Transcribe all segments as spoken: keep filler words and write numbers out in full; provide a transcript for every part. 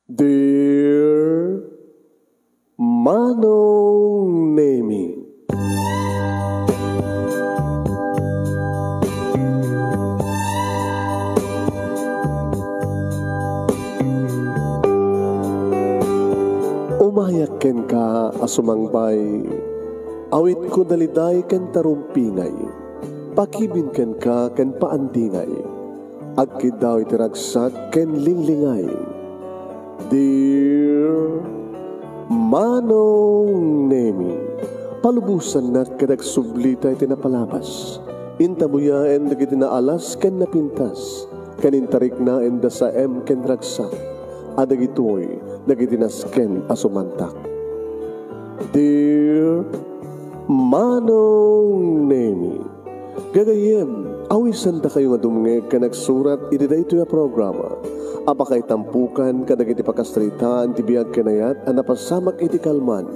Dear Manong Nemi. Umayak kenka a sumangbay, awitko daliday ken tarumpingay, pakibin kenka ken paandingay, agkiddaw iti ragsak ken linglingay. Dear Manong Nemi, palubosannak ket agsublita iti napalabas. Intabuyaen dagiti naalas ken napintas, ken intariknaenda saem ken ragsak, a dagitoy dagiti nasken a sumantak. Dear Manong Nemi, gagayyem, awisandakayo nga dumngeg ken agsurat iti daytoy a programa a pakaitampukan kadagiti pakasaritaan ti biag ken ayat a napasamak iti kalman,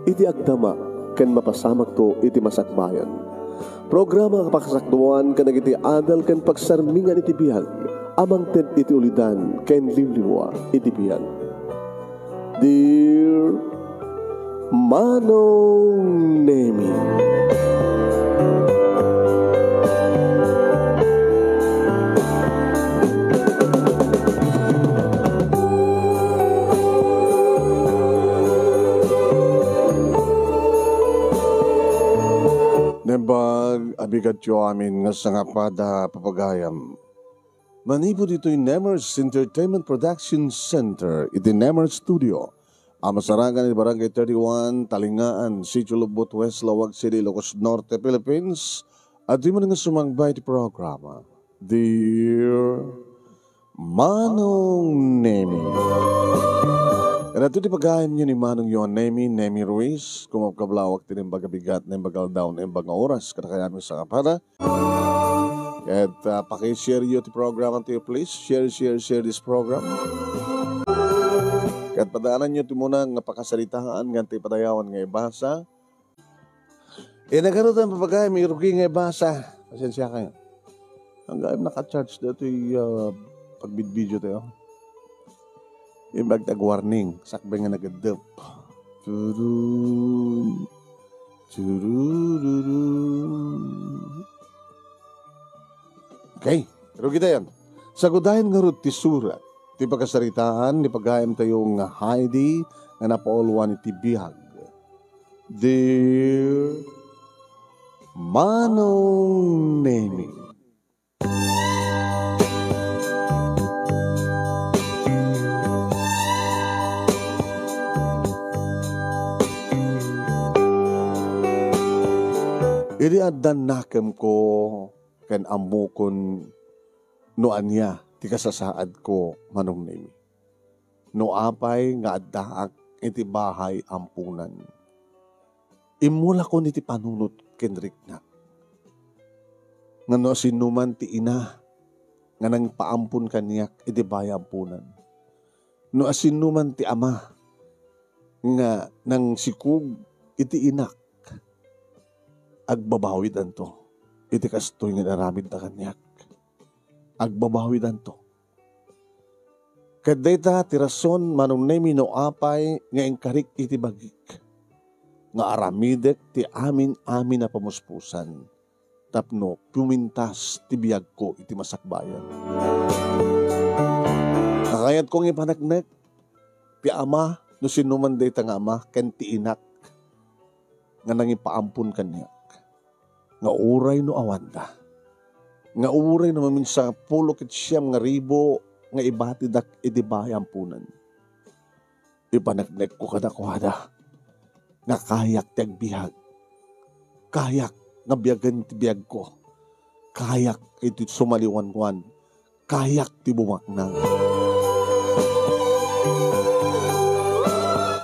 iti agdama, ken mapasamakto iti masakbayan. Programa a pakasakduan kadagiti adal ken pagsarmingan iti biag a mangted iti ulidan ken liwliwa iti biag. Dear Manong Nemi. Naimbag a bigadyo amin nga sangapada, papagayam. Manipud ditoy Nemers Entertainment Production Center iti Nemers Studio a masarakan iti Barangay thirty-one, Talingaan, Sitio Lubot West, Laoag City, Ilocos Norte, Philippines, adtoy man nga sumangbay iti programa, Dear Manong Nemi. Ken adtoy ti pagayamyo ni Manong Yohan Nemi, Nemi Ruiz, kumapkablawak ti naimbag a bigat, naimbag a aldaw, naimbag a oras, kadakayamin sangapada. Ket, ah, paki-share yo ti program tayo, please. Share, share, share this program. Ket padaananyo ti muna nga pakasaritaan nga ti padayawan nga ibasa. Eh, nagarutan, papagayam, irugi nga ibasa. Pasensya kayo. Ang gayam naka-charge dito yung, ah, pagbidbidyo tayo. Imbag tag warning, sakbay nga nagaddep. Turun. Turururun. Okay, pero kita yan. Sagudayan ngarud ti surat, ti pakasaritaan ni pagayam tayo nga Heidi nga napauluan iti biag. Dear Manong Nemi. Idi addan nakemko ken ammokon no ania ti kasasaadko, Manong Nemi. No apay nga addaak iti bahay ampunan, immulakon iti panunot ken riknak. Nga no asinoman ti ina nga nangipaampon kaniak iti bahay ampunan, no asinoman ti ama nga nangsikog iti inak, agbabawidanto iti kastoy nga inaramidda kaniak. Agbabawidanto. Ket dayta ti rason, Manong Nemi, no apay nga inkarik iti bagik nga aramidek ti amin-amin a pamuspusan tapno pumintas ti biagko iti masakbayan. Kakayatko nga ipaneknek ti ama, no sinoman dayta nga ama, ken ti inak nga nangipaampon kaniak, nga uray no awanda, nga uray no maminsan pulo ket siam nga ribu nga ibatidak iti bahay ampunan. Ipaneknekko kadakuada nga kayak ti agbiag. Kayak nga biagen ti biagko. Kayak iti sumaliwanwan. Kayak ti bumaknang.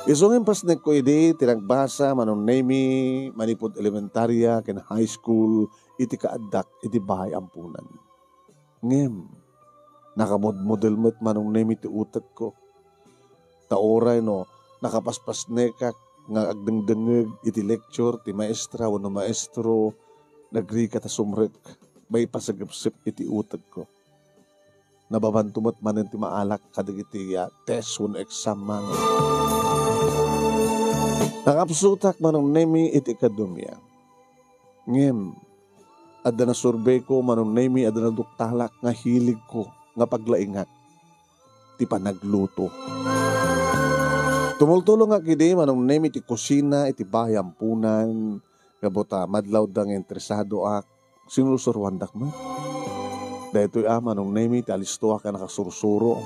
Isu nga impasnekko idi ti nagbasa, Manong Nemi, manipud elementaria ken high school iti kaaddak iti bahay ampunan. Ngem, nakamudmudel met, Manong Nemi, ti utekko. Ta uray no nakapaspasnekak nga agdengdengngeg iti lecture ti maestra wenno maestro, nagrika ta sumrek, maipasagepsep iti utekko. Nababanto met manen ti maalak kadagiti, ah, test wenno exam man. Nakapsutak, Manong Nemi, iti ikadumia. Ngem, adda nasurbeko, Manong Nemi, adda naduktalak nga hiligko nga paglaingak ti panagluto. Tumultulongak idi, Manong Nemi, ti kusina iti bahay ampunan, gapu ta madlawda nga interesadoak, sinusuroandak met. Daytoy a, Manong Nemi, ti alistoak nga nakasursuro.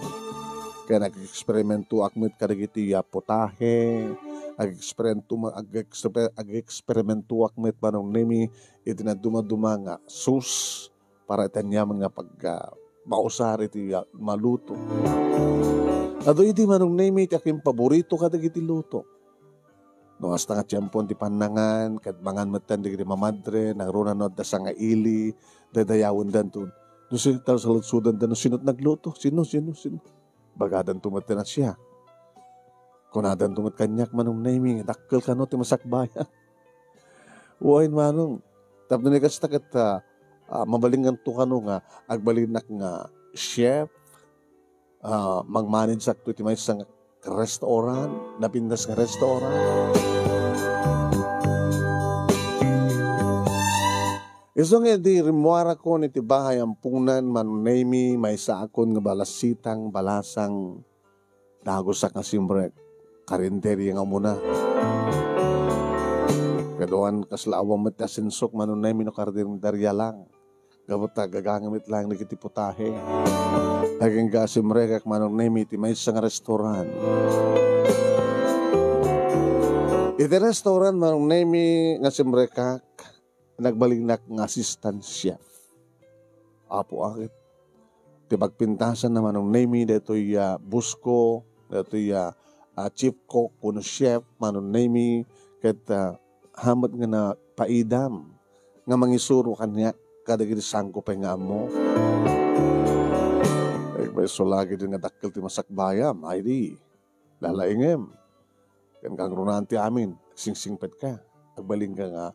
Ken ag-eksperimentoak met kadagiti, ah, putahe. Ag-eksperimento-, ag-eksper-, ag-eksperimentoak met, Manong Nemi, iti nadumaduma nga sauce para iti aniaman nga pagka mausar iti, ah, maluto. Adu idi, Manong Nemi, ti akin paborito kadagiti luto. No kasta nga tiempon ti pannangan, ket mangan metten dagiti mamadre, nangruna no adda sangaili, daydayawendanto. No sino ti saludsodanto, no sino ti nagluto, sino, sino, sino. Bagadanto metten a siak. Kunadanto met kaniak, Manong Nemi, nga dakkel kano ti masakbayan. Wen, Manong. Tapno ni kasta ket, ah, ah, mabalinganto kano nga agbalinak nga chef, ah, mangmanage-akto iti maysa nga restaurant, napintas nga restaurant. Isu nga idi rimmuarakon iti bahay ampunan, Manong Nemi, maysaakon nga balasitang, balasang, dagusak nga simrek, karinderya nga umuna. Kaduan, kasla awan met ti asensok, Manong Nemi, no karinderya lang. Gapu ta gagangem met laeng dagiti putahe. Agingga simrekak, Manong Nemi, iti maysa nga restaurant. Iti restaurant, Manong Nemi, nga simrekak, nagbalinnak nga assistant chef. Apo, akit ti pagpintasan na, Manong Nemi, daytoy, ah, boss ko, daytoy, ah, ah, chief cook wenno chef, Manong Nemi, ket, ah, hamet nga napaidam nga mangisuro kaniak kadagiti sangko pay nga ammo. Ay, maysa lagi din nga dakkel ti masakbayam, ay di, lalaingem. Ken kangrunaan ti amin, agsingsingpetka. Agbalinka nga,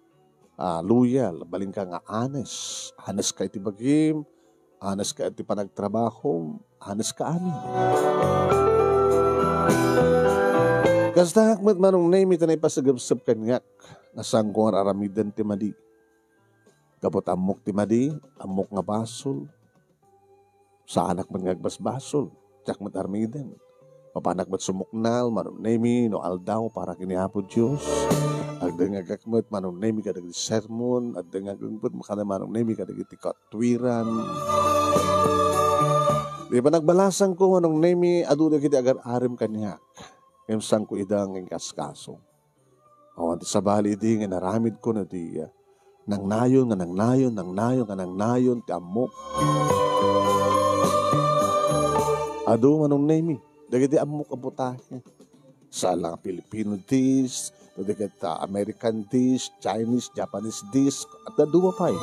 ah, loyal, agbalinka nga honest. Honest ka iti bagim, honest ka iti panagtrabahom, honest ka amin. Kasta met, Manong Nemi, ti naipasagepsep kaniak nga saanko nga ar-aramiden ti madi. Gapu ta ammok ti madi, ammok nga basol. Saanak met nga agbasbasol, diak met armiden. Mapanak met sumuknal, Manong Nemi, no aldaw para ken ni Apo Dios. Agdengngegak met, Manong Nemi, kadagiti sermon, agdengngegak met makana, Manong Nemi, kadagiti katuiran. Di panagbalasangko, Manong Nemi, adu dagiti agar-arem kaniak. Ngem saanko ida nga inkaskaso. Awan ti sabali idi nga inaramidko no di, ah, nangnayon nga nangnayon, nangnayon nga nangnayon ti ammok. Adu, Manong Nemi, dagiti ammok a putahe. Saan lang a Filipino dish, no di ket, ah, American dish, Chinese, Japanese dish, at adu pay.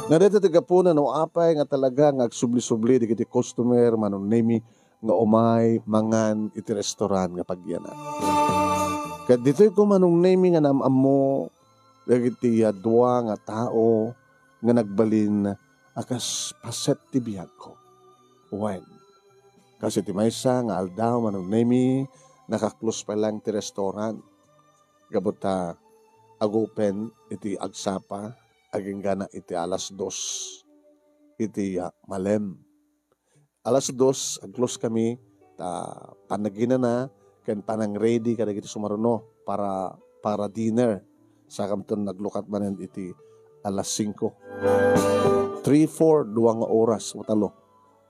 Nga dayta ti gapuna no apay nga talaga nga agsubli-subli dagiti customer, Manong Nemi, nga umay mangan iti restaurant nga pagyanak. Ket ditoy ko, Manong Nemi, nga naam-ammo dagiti, ah, dua nga tao nga nagbalin a kas paset ti biagko. Wen, kas iti maysa nga aldaw, Manong Nemi, naka-close pay lang ti restaurant. Gapu ta ag-open iti agsapa, agingga na iti alas dos iti, ah, malem. Alas dos, ag-close kami, ta panaginana ken panang-ready kadagiti sumaruno para, para dinner. Sakamton naglukat manen iti alas singko. Three, four, dua nga oras, o talo.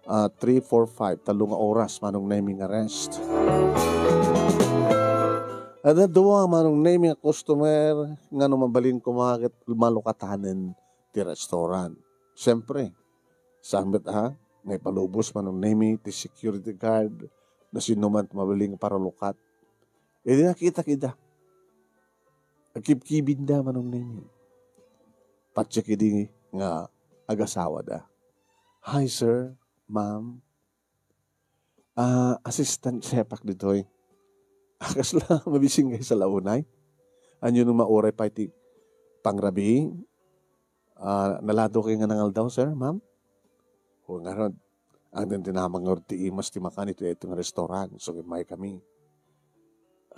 Ah, three, four, five, talo nga oras, Manong Nemi, nga rest. Adda dua, Manong Nemi, nga customer nga no mabalin koma ket malukatanen ti restaurant. Siyempre, saan met a nga ipalubos, Manong Nemi, ti security guard, no sino man ti mabalin nga paralukat. Idi nakitak ida, agkibkibinda, Manong Nemi. Patiek idi nga agasawada. "Hi, sir, ma'am. Ah, assistant chef-ak ditoy." "Ah, kasla, mabising kay sa launay? Ania no mauray pay ti pangrabii? Ah, nalado kay nga nangaldaw, sir, ma'am?" O ngarud, Adda ti namang nga ti imas ti makan iti, iti nga restaurant. So, immay kami.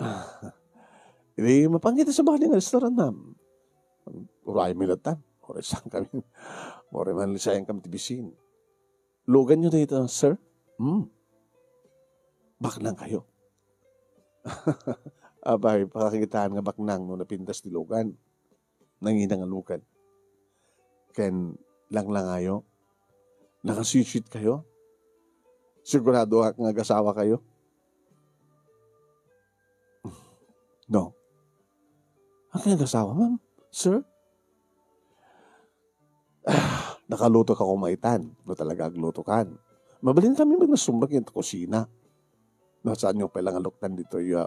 Ah, idi mapanggit sa bali nga restaurant, ma'am. Uray mi latan. Uray saan kami. Uray man lisayan kami ti bisin. Lugan nyo dito, sir? Hmm. Baknang kayo. Abay, pakakitaan nga baknang no napintas ti lugan. Nangina nga lugan. Ken langlangayo. Nakasweet kayo. Sigurado nga agasawa kayo. No. Ang kayong agasawa, ma'am? Sir? Ah, nakaluto ka kumaitan. No talaga agluto kan. Mabalin kami magnasumrek iti kusina. No, saan yung pala nga luktan dito, ya,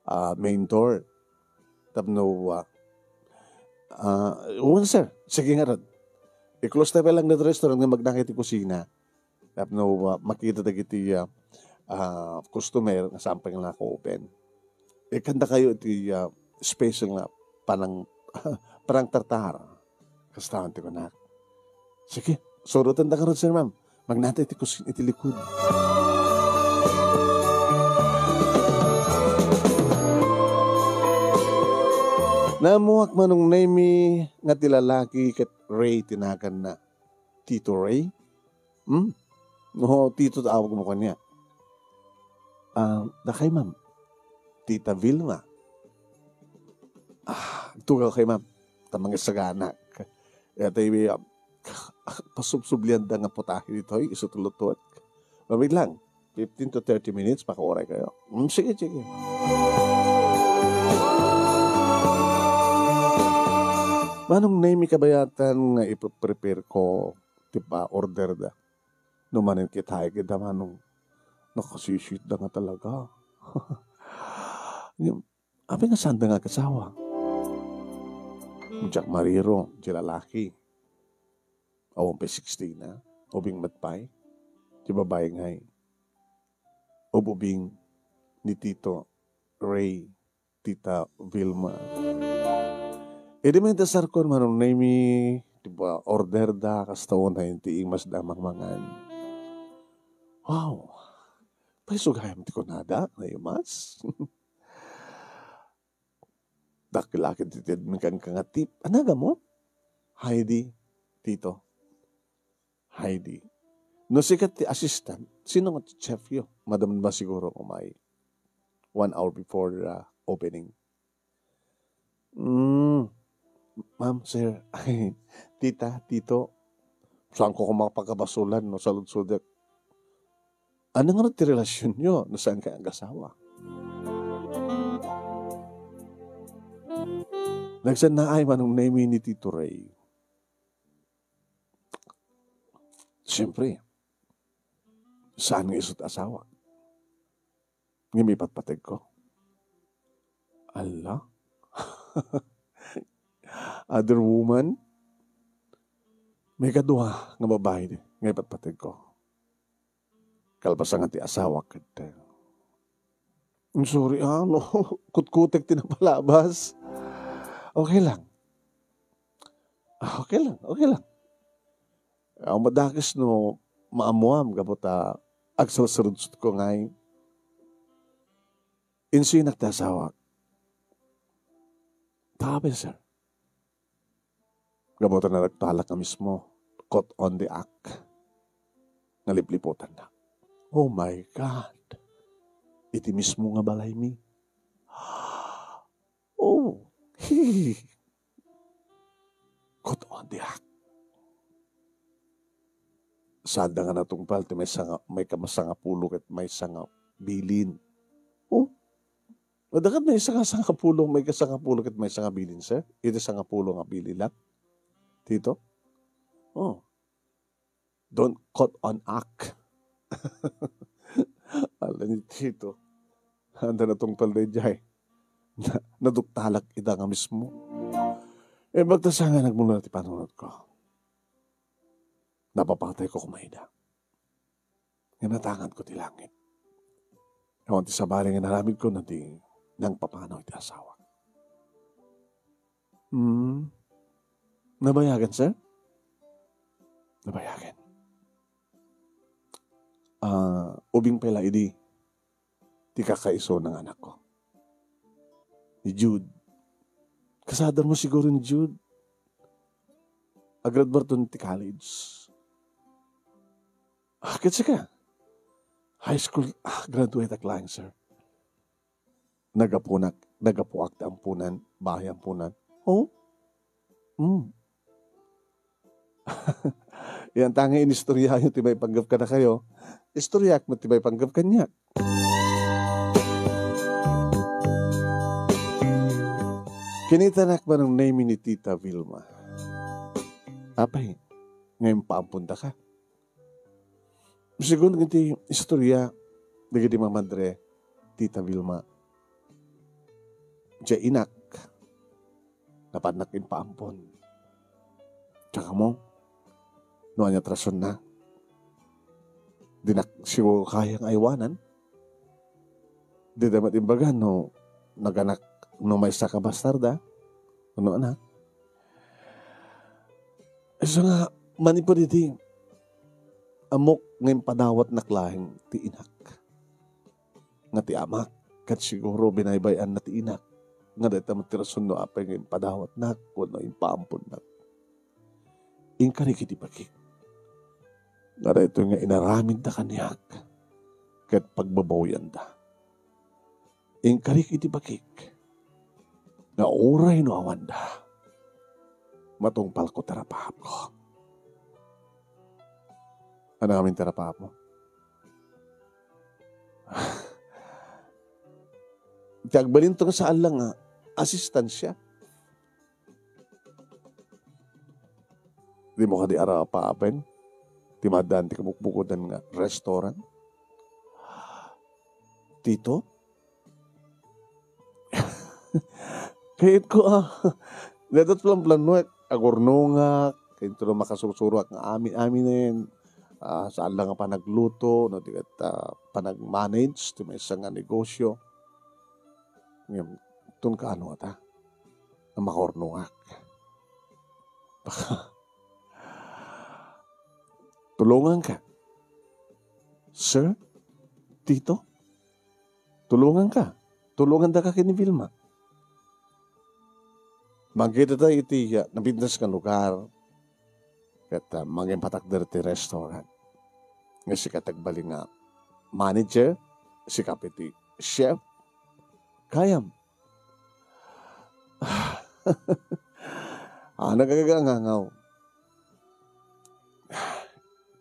ah, main door. Tapno, ah, ah, "Oo, sir. Sige nga rod." I-close tayo lang ng restaurant nga magnakit iti kusina. Tapno, ah, makita dagiti, ah, ah, customer nga saan pa nga naka-open. Ikanda kayo iti, ah, special nga panang, parang tartar. Kastaan ti kunak. Sige, suroten da karod, sir, ma'am. Magnata iti kusin-, iti likod. Naammoak, Manong Nemy, nga ti lalaki ket Ray ti naganna. Tito Ray? Hmm? No, Tito ti awag mo kaniak. Ah, dakay, ma'am. Tita Vilma. Ah, agtugaw kay ma'am. Ta mangisaganak. Ita, ah, pasubsublianda nga putahe ditoy, isu ti lutuek. Mamig lang, fifteen to thirty minutes, makauray kayo. Hmm, sige, sige. Manong Nemy, kabayatan nga ipe-prepare ko ti pa-order da. No manen kita, ay kita, Manong, nakasweet da nga talaga. Yung, apay nga saan da nga agasawa? Diak mariro, ti lalaki. Awan pay sixteen na. Ubing met pay. Ti babae ngay. Ububing ni Tito Ray, Tita Vilma. Idi may dasarkon, Manong Nemy, ti ba, order da, kasta unay ti imas da mangmangan. Wow! Pay sugayam ti kunada, naimas. Dakkel akin ti tedmekan ka nga tip. Anaga mo? Heidi, Tito. Heidi. No sikat ti assistant, sino nga ti chef yo? Madam ba siguro umay? One hour before, uh, opening. Mm, ma'am, sir, ay, tita, tito, saan ko kung makapagkabasulan, no, saludsodek? Ano nga ti relasyon nyo? No, saan kayo agasawa? Nagsannaay, Manong Nemy, ni Tito Ray. Siyempre, saan nga isut asawa? Ngem ipatpateg ko. Ala? Other woman? May kadua nga babae nga ipatpateg ko. Kalpasan nga ti asawa ket, eh, I'm sorry, ah, no. Kutkutek ti napalabas. Okay lang. Ah, okay lang, okay lang. Ah, madakes no maammuam gapu ta agsarsarudsuko ngay. Insunak ti asawak. Taben, sir. Gapu ta nagtalak nga mismo, caught on the act. Nalipliputan na. Oh my God! Iti mismo nga balaymi. Oh, caught on the act. Sada nga natungpal ti may sanga, may kamasangapulo ket may sanga bilin. Oh, Adakat may sanga, sangapulo, may kasangapulo ket may sanga bilin, sir? Iti sangapulo nga bilin lang? Tito? Oh. Don't caught on act. Ala ni Tito. Anda natungpal daydiay. Na, naduktalak ida nga mismo. Eh, bagtasanga nagmula ti panunot ko. Napapatay ko kumaida. Nga natangan ko ti langit. Awan ti sabali nga naramid ko na ti nangpapanaw iti asawa. Hmm. Nabayagan, sir? Nabayagan. Ah, ubing pay la idi ti kakaisuna nga anakko. Ni Jude. Kasadar mo siguro ni Jude. Agraduar ton ti college. Ah, ket sika? High school, ah, graduate ak laeng, sir. Nagapunak, nagapuak ti ampunan, bahay ampunan. Oh? Hmm. Yan ta nga inistoryayo ti maipanggep kadakayo. Istoryak met ti maipanggep kaniak. Kinitanak manong Nemi ni Tita Vilma. Apay, nga impaamponta ka? Segun iti istorya dagiti mamadre, Tita Vilma, diay inak, napannak impaampon. Tsaka mo, no ania ti rasonna, dinak siguro kaya nga aywanan. Dida met imbaga no naganak, no maysa ka bastarda, no anak. Isu nga, manipud iti, ammok nga impadawatnak laeng ti inak. Nga ti amak, ket siguro binaybay-anna ti inak. Nga dayta met ti rason no apay nga impadawatnak, wenno impaamponnak. Inkarik iti bagik. Nga daytoy nga inaramidda kaniak, ket pagbabawianda. Inkarik iti bagik nga uray no awanda, matungpalko ti rapaapko. Ania ngamin ti rapaapmo? Ti agbalinto nga saan la nga asistansia. Dimo kadi arapaapen ti madan ti kabukbukodan nga restaurant? Tito? Kayatko, ah. Dayta ti planplanoek, agurnongak, kayatko makasurosuroak nga amin-aminen. Ah, saan la nga panagluto, no, di ket, ah, panag-manage ti maysa nga negosyo. Ngem, ton kaano ata? A makaurnongak. Baka, tulonganka. Sir? Tito? Tulonganka. Tulongandaka ken ni Vilma. Mangkita tayo iti, ah, napintas nga lugar. Ket, ah, mangimpatakder ti restaurant. Nga sika ti agbalin nga manager, sika pay ti chef. Kayam. Ah, nagagangangaw.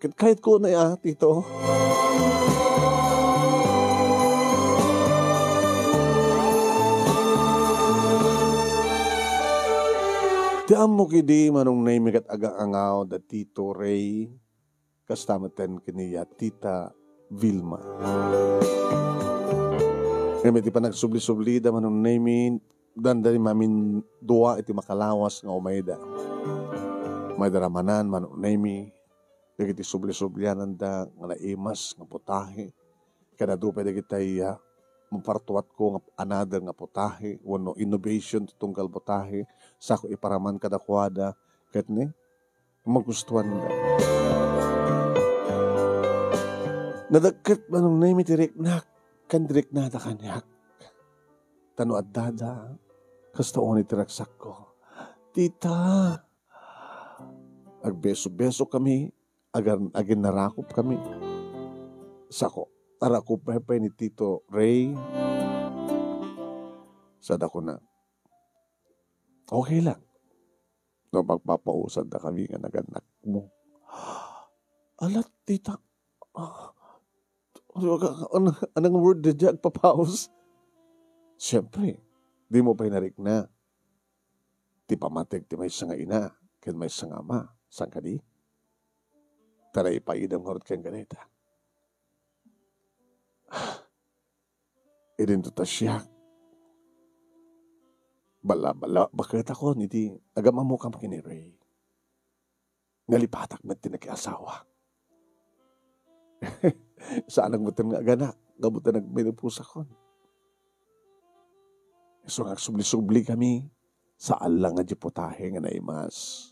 Ket kayatko unay, ah, Tito. Ti ammok idi, Manong Nemi, ket agangangaw da Tito Ray. Kasta metten ken ni Tita Vilma. Ngem iti panagsubli-sublida, Manong Nemi, dandani mamin dua iti makalawas nga umayda. Umayda ra manen, Manong Nemi, dagiti subli-subliananda nga naimas nga putahe. Ken adu pay dagiti, ah, mapartuatko nga another nga putahe wenno innovation ti tunggal putahe, sako iparaman kadakuada, ket ni, magustuanda. Nadagket, Manong Nemi, ti riknak ken ti riknada kaniak. Ta no addada, kasta unay ti ragsakko. Tita, agbeso-besokami, agan-, aginnarakopkami. Sako, arakop pay ni Tito Ray. Sada kuna, "Okay lang no pagpapausanda kami nga nagannakmo." Ala, tita. Ah, ano, ano, anong word da diay agpapaus? Siyempre, dimo pay narikna ti pammateg ti maysa nga ina ken maysa nga ama. Saan kadi? Ta naipaidam ngarud kenka dayta. Idinto ta siak. Bala, bala, baketakon iti agam-ammokam ken ni Ray. Nalipatak met ti nakiasawa. Saanak metten nga aganak, gapu ta nagmenopause akon. Isu nga agsubli-subli kami, saan la nga diay putahe nga naimas.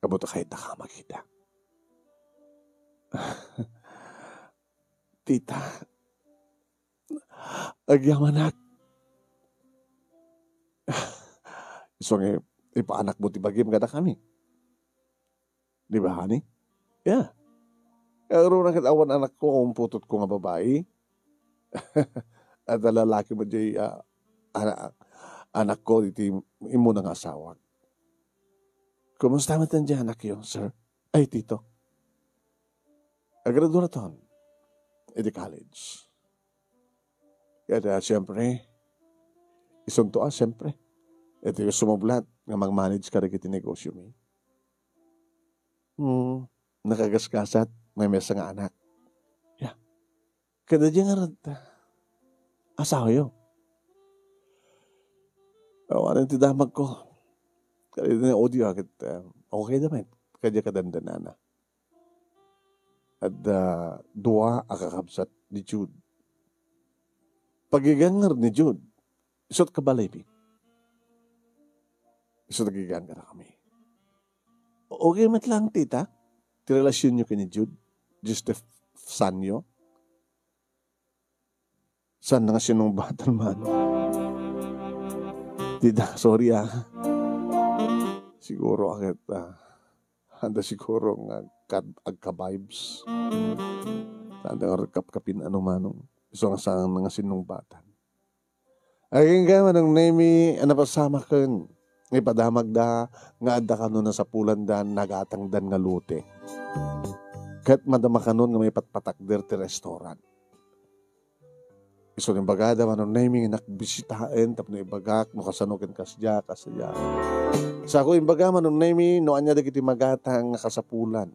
Gapu ta kayatdaka a makita. "Tita, agyamanak." "Isu nga ipaanakmo ti bagim kadakami. Di ba, honey?" "Yeah. Agronak ket awan anakko, umputotko nga babai. Adda lalaki met jay, ah, ana-, anakko iti immuna nga asawak." "Kumusta met daydi anakyo, sir? Ay, tito?" "Agraduaton iti college. Kaya, siyempre, isunto a, siyempre, iti sumublat nga mang-manage kadagiti negosyo mi." "Hmm, nakagasgasat, may maysa nga anak." "Yeah. Kada di nga rad, asawayo?" "Awanen ti damagko. Kada di nga audio, agit, ah, okay naman. Kadi kadandanana. Adda dua a kakabsat ni Jude. Pagigangar ni Jude, isut kabalaymi. Isut agigan kadakami." "Okay met lang, tita, ti relasionyo ken ni Jude, just the f-, sanyo?" "Saan nga sinungbatan man?" "Tita, sorry, ah. Siguro, agit, ah, adda siguro nga agka-, agka-vibes. Saan nga kapkapin ano manong. Isu nga saan nga sinungbatan." Agingga, Manong Nemi, a napasamaken nga ipadamagda nga adda kano nasapulanda, nagatangdan nga lote. Ket madama kanon nga maipatpatakder ti restaurant. Isu nga imbagada, Manong Nemi, nga nakbisitaen tapno ibagak no kasano ken kasdiay, kasdiay. Sako imbaga, Manong Nemi, no ania dagiti magatang nga kasapulan,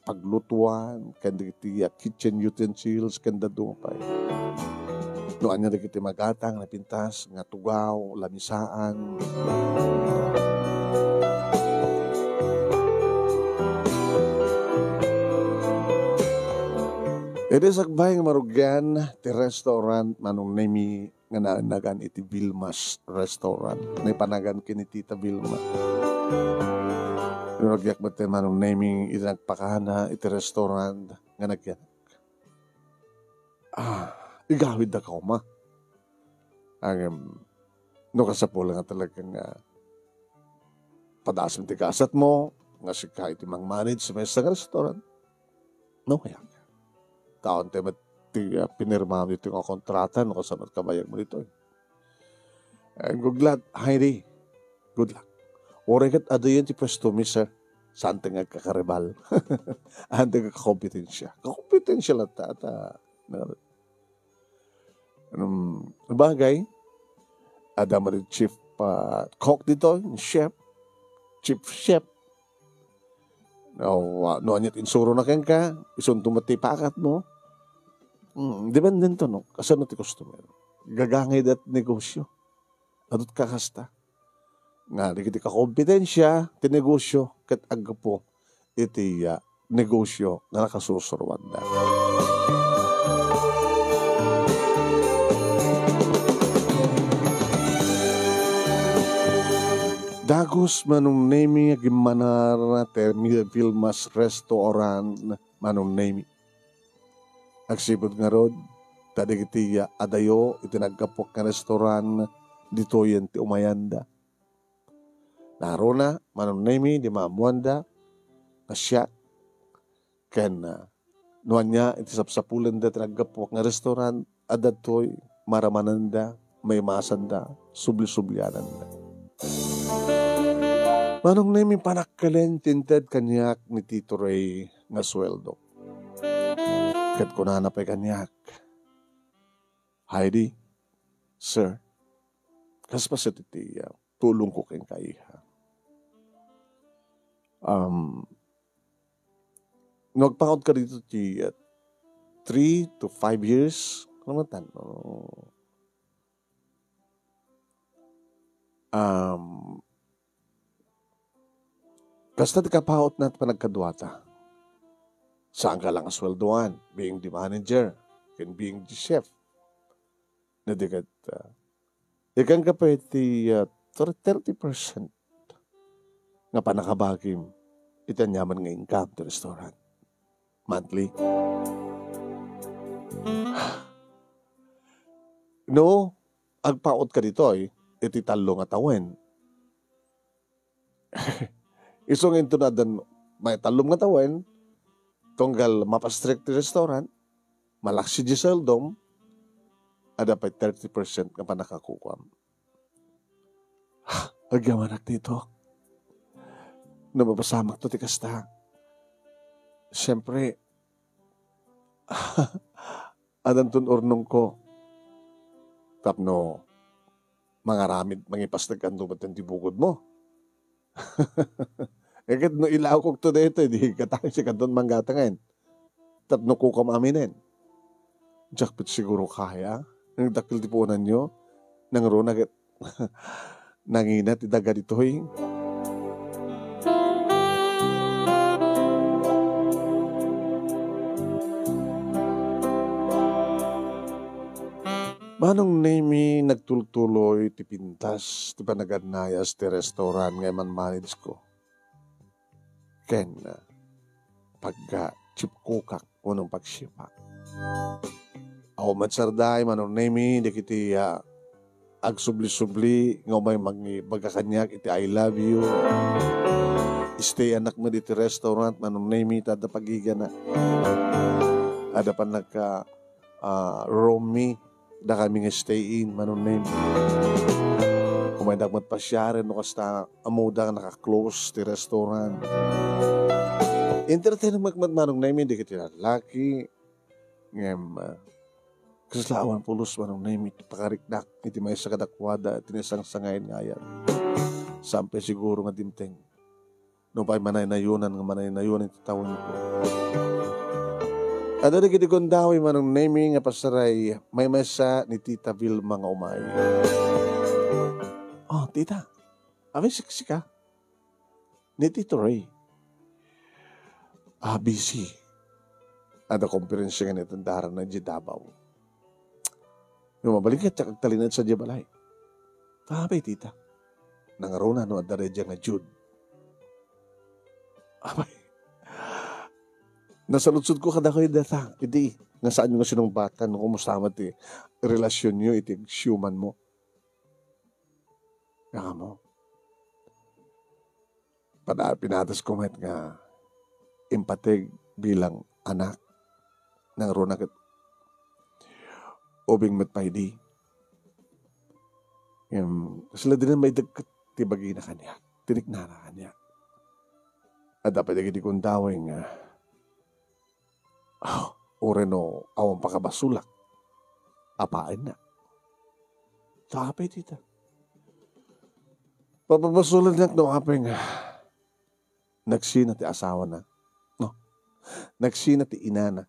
paglutuan, ken dagiti, ah, kitchen utensils, ken dadduma pay. No ania dagiti magatang, napintas, nga tugaw, lamisaan. Idi sakbay nga marugian ti restaurant, Manong Nemi, nga naannagan iti Vilma's Restaurant. Naipanagan ken ni Tita Vilma. Ruragiak met ti Manong Nemi iti nagpakana iti restaurant nga nagyanak. Ah, igawidda koma. Ngem, no kasapul nga talaga nga padaas ti gasatmo, nga sika iti mang-manage sa maysa nga restaurant, no, kaya, taon tayo met ti, ah, pinirmam dito nga kontrata, no, kasano kabayag mo dito, eh. Eh, good luck, Heidi. Good luck. Uray ket adu yan ti pwesto mi, sir. Saan ti nga kakaribal? Ante nga kakompetensya. Kakompetensya lang ta, ta, na, um, bagay, ada mo rin chief, ah, cook dito, chef, chief chef. No, ah, no, anya ti insuro na kenka, isunto mo ti pakat mo. Mm, depende to, no? Kasano ti customer? Gagangay dat negosyo. Adut kakasta. Nga, dagiti kakompetensya ti negosyo ket aggapu iti, ah, negosyo nga nakasusuruanda. Dagus, Manong Nemi, agimmanar ti Vilma's Restaurant, Manong Nemi. Agsipud ngarud, ta dagiti adayo iti naggapuak nga restaurant, ditoyen ti umayanda. Naruna, Manong Nemi, di maammoanda nga siak, ken, ah, no ania iti sapsapulenda ti naggapuak nga restaurant, adda toy maramananda, maimasanda, subli-subliananda. Manong Nemi, panakkelen ti inted kaniak ni Tito Ray nga sueldo. Ket kunana pay kaniak, "Heidi, sir, kas paset iti, ah, tulongko kenka, iha. Um, no agpangaw ka dito ti, ah, three to five years, ano man tan, no? Um, kasta ti kapautna ti panagkaduata. Saanka lang a sueldoan, being the manager, ken being the chef. Na di ket, ah, ikan ka pa iti, ah, thir-, thirty percent nga panakabagim iti aniaman nga income ti restaurant monthly." No, agpaotka ditoy iti tallo nga tawen. Isu nga inton addan may tallo nga tawen, tunggal mapastrek ti restaurant, malaksi ti sueldom, adda pay thirty percent nga pannakakukuam. Agyamanak dito. No mapasamakto ti kasta, siyempre, addanton urnongko tapno mangaramid, mangipastegkanto met ti bukodmo. E ket no ilawkokto daytoy, di katangis kanton manggatangen. Tapno kukam aminen. Diak pay siguro kaya. Nagdakkel ti puonanyo. Nangruna ket nangina ti daga ditoy. Manong Nemi, nagtultuloy ti pintas ti panagannayas ti restaurant nga imanmanage ko. Ken, ah, pagka chipkukak wenno pagsipak. Awan met sarday, Manong Nemi, dagiti, ah, agsubli-subli nga umay mangibaga kaniak iti "I love you." Stay-anak met iti restaurant, Manong Nemi, ta adda pagigana. Adda pannaka-, ah, room mi, dakami nga stay-in, Manong Nemi. Umaydak met pasiaren no kasta, ammoda nga naka-close ti restaurant. Entertain met, met, Manong Nemi, dagiti lallaki. Ngem, ah, kasla awan pulos, Manong Nemi, ti pakariknak iti maysa kadakuada iti nasangsangayna nga ayat. Saan pay siguro nga dimteng. Nupay manaynayonan nga manaynayonan ti tawenko. Adda dagiti gundaway, Manong Nemi, nga pasaray maymaysa ni Tita Vilma nga umay. "Oh, tita, apay siksika?" "Ni Tito Ray." "Ah, busy. Adda komperensia nga inattendaranna idiay Davao." No mabalin ket, diak agtalinaed sadiay balay. "Apay, tita?" "Nangruna no adda daydiay nga Jude." Apay. Nasaludsodko kadakayo dayta, idi nga saanyo nga sinungbatan no kumusta met ti relasionyo iti agsiumanmo. Nga amo. Pada-, pinadasko met nga impateg bilang anak, nangruna ket ubing met pay idi. Ngem, kasla dina maidegget ti bagina kaniak, tiniknana kaniak. Adda pay dagiti gundaway nga, ah, uray no awan pakabasolak, apaenna. Ta apay, tita? Papabasolennak no apay nga nagsina ti asawana, no? Nagsina ti inana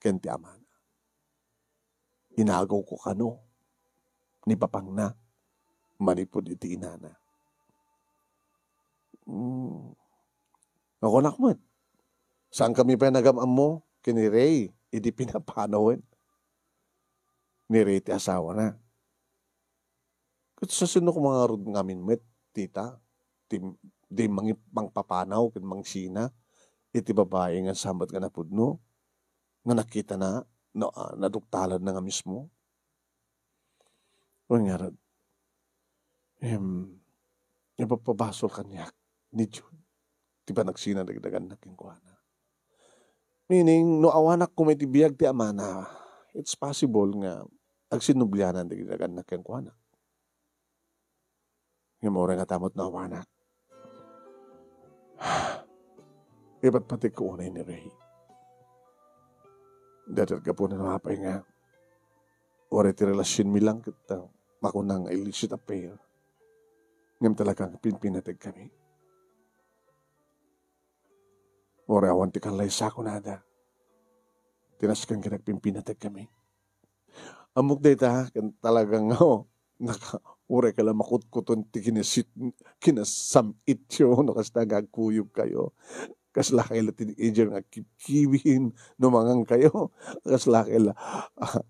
ken ti amana. Inagawko kano ni papangna manipud iti inana. Hmm. Nakunak met, saankami pay nagam-ammo ken ni Ray idi pinapanawen ni Ray ti asawana. Ket sa sino koma ngarud ngamin met, tita, ti, di mangi-, mangpapanaw ken mangsina iti babai nga saan met nga napudno, nga nakitana, no, ah, naduktalanna nga mismo? Wen ngarud, em, ipapabasol kaniak ni Jude ti panagsina dagiti daganna kenkuana. Meaning, no awanak koma iti biag ti amana, it's possible nga agsinublianan dagiti daganna kenkuana. Ngem uray ngata met no awanak, ipatpatikko unay ni Ray. Dayta gapuna no apay nga uray ti relasionmi lang ket, ah, makuna nga illicit affair. Ngem talaga nga pimpinategkami. Uray awan ti kallaysa, kunada. Ti nasken ket agpimpinategkami. Ammok dayta, ken talaga nga, oh, naka-, uray kala makutkuton ti kinasit-, kinasam-ityo, no kasta nga agkuyogkayo. Kasla kay la teenager nga kibkibin, no mangankayo. Kasla kay la, ah,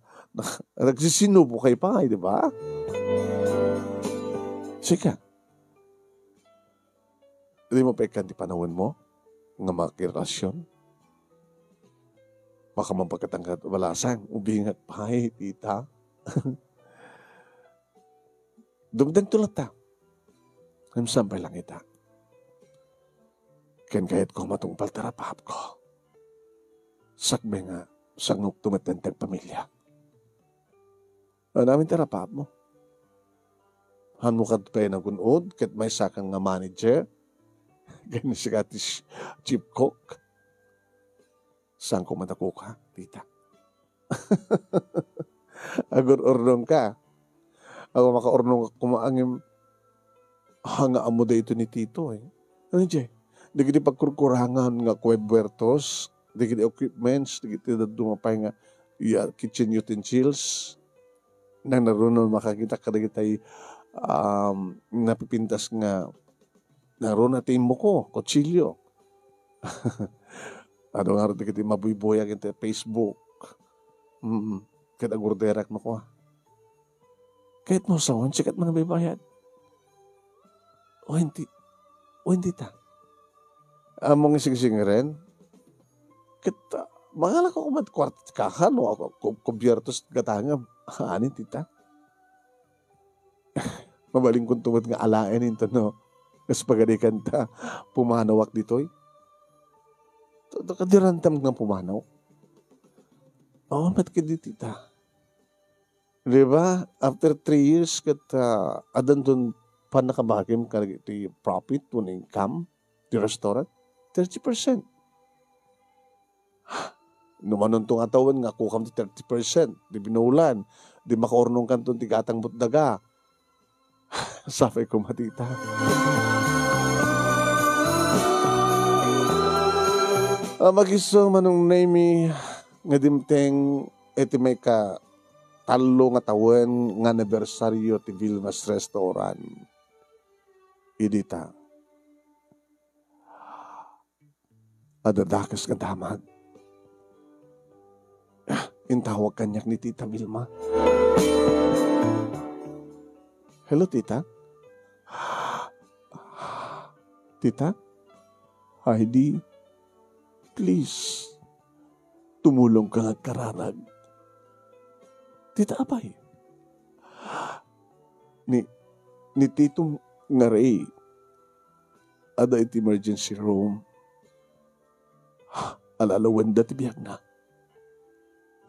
nagsisinubo kay pay, di ba? Sika, dimo pay ikkan ti panawenmo nga makirelasion? Baka mapagkatangkat balasang, ubingak pay, tita. Dumdengto latta. Ngem saan pay langita. Ken kayatko matungpal ti rapaapko. Sakbay nga, sangokto met ti agpamilya. Anamin ti rapaapmo. Hanmo kad pay nagun-od, ket maysakan nga manager. Ken sika ti sh-, chief cook. Saan ko madakuka, tita? Agur-urnong ka. Awan makaurnong koma ngem, ha nga ammo daytoy ni tito, eh. Ano, Jay? Dagiti pagkurkurangan nga kuway buwertos, dagiti equipments, dagiti dadduma pay nga, ya, kitchen utensils. Nang narunong makakita kadagitay, um, napipintas nga Naruna ti immuko, kutsilio. Adu ngarud dagiti mabuybuyag iti Facebook. Mm. Ket agurderak no kua. Ket no sawan, sikat man baybayad. O hindi, o hindi ta. Among isigsingren, ket, ah, mangalak ako met kuarta ti kakan, no, ako, ku-, kubiertos gatangam. Anin ti ta? Mabalinkonto met nga alaen inton no, kas pagadikan ta pumanawak ditoy. Ta, ta, kadirantam nga pumanaw. Oo, met kadi ti ta. Di ba? After three years ket, ah, addanton pannakabagim kadagiti profit wenno income ti restaurant, thirty percent. No manunto nga tawen nga kukam ti thirty percent, di binulan, di makaurnongkanton ti gatang butdaga. Sapay koma ti ita. Ah, magiso, Manong Nemy, nga dimteng iti maika tallo nga tawen nga anibersario ti Vilma's Restaurant. Idi ta. Adda dakes nga damag. Ah, intawag kaniak ni Tita Vilma. Hello, Tita. Tita? Heidi, please, tumulong ka nga agkararag. Tita, apay? Ni, ni Tito nga Ray, adda iti emergency room. Alalawenda ti biagna.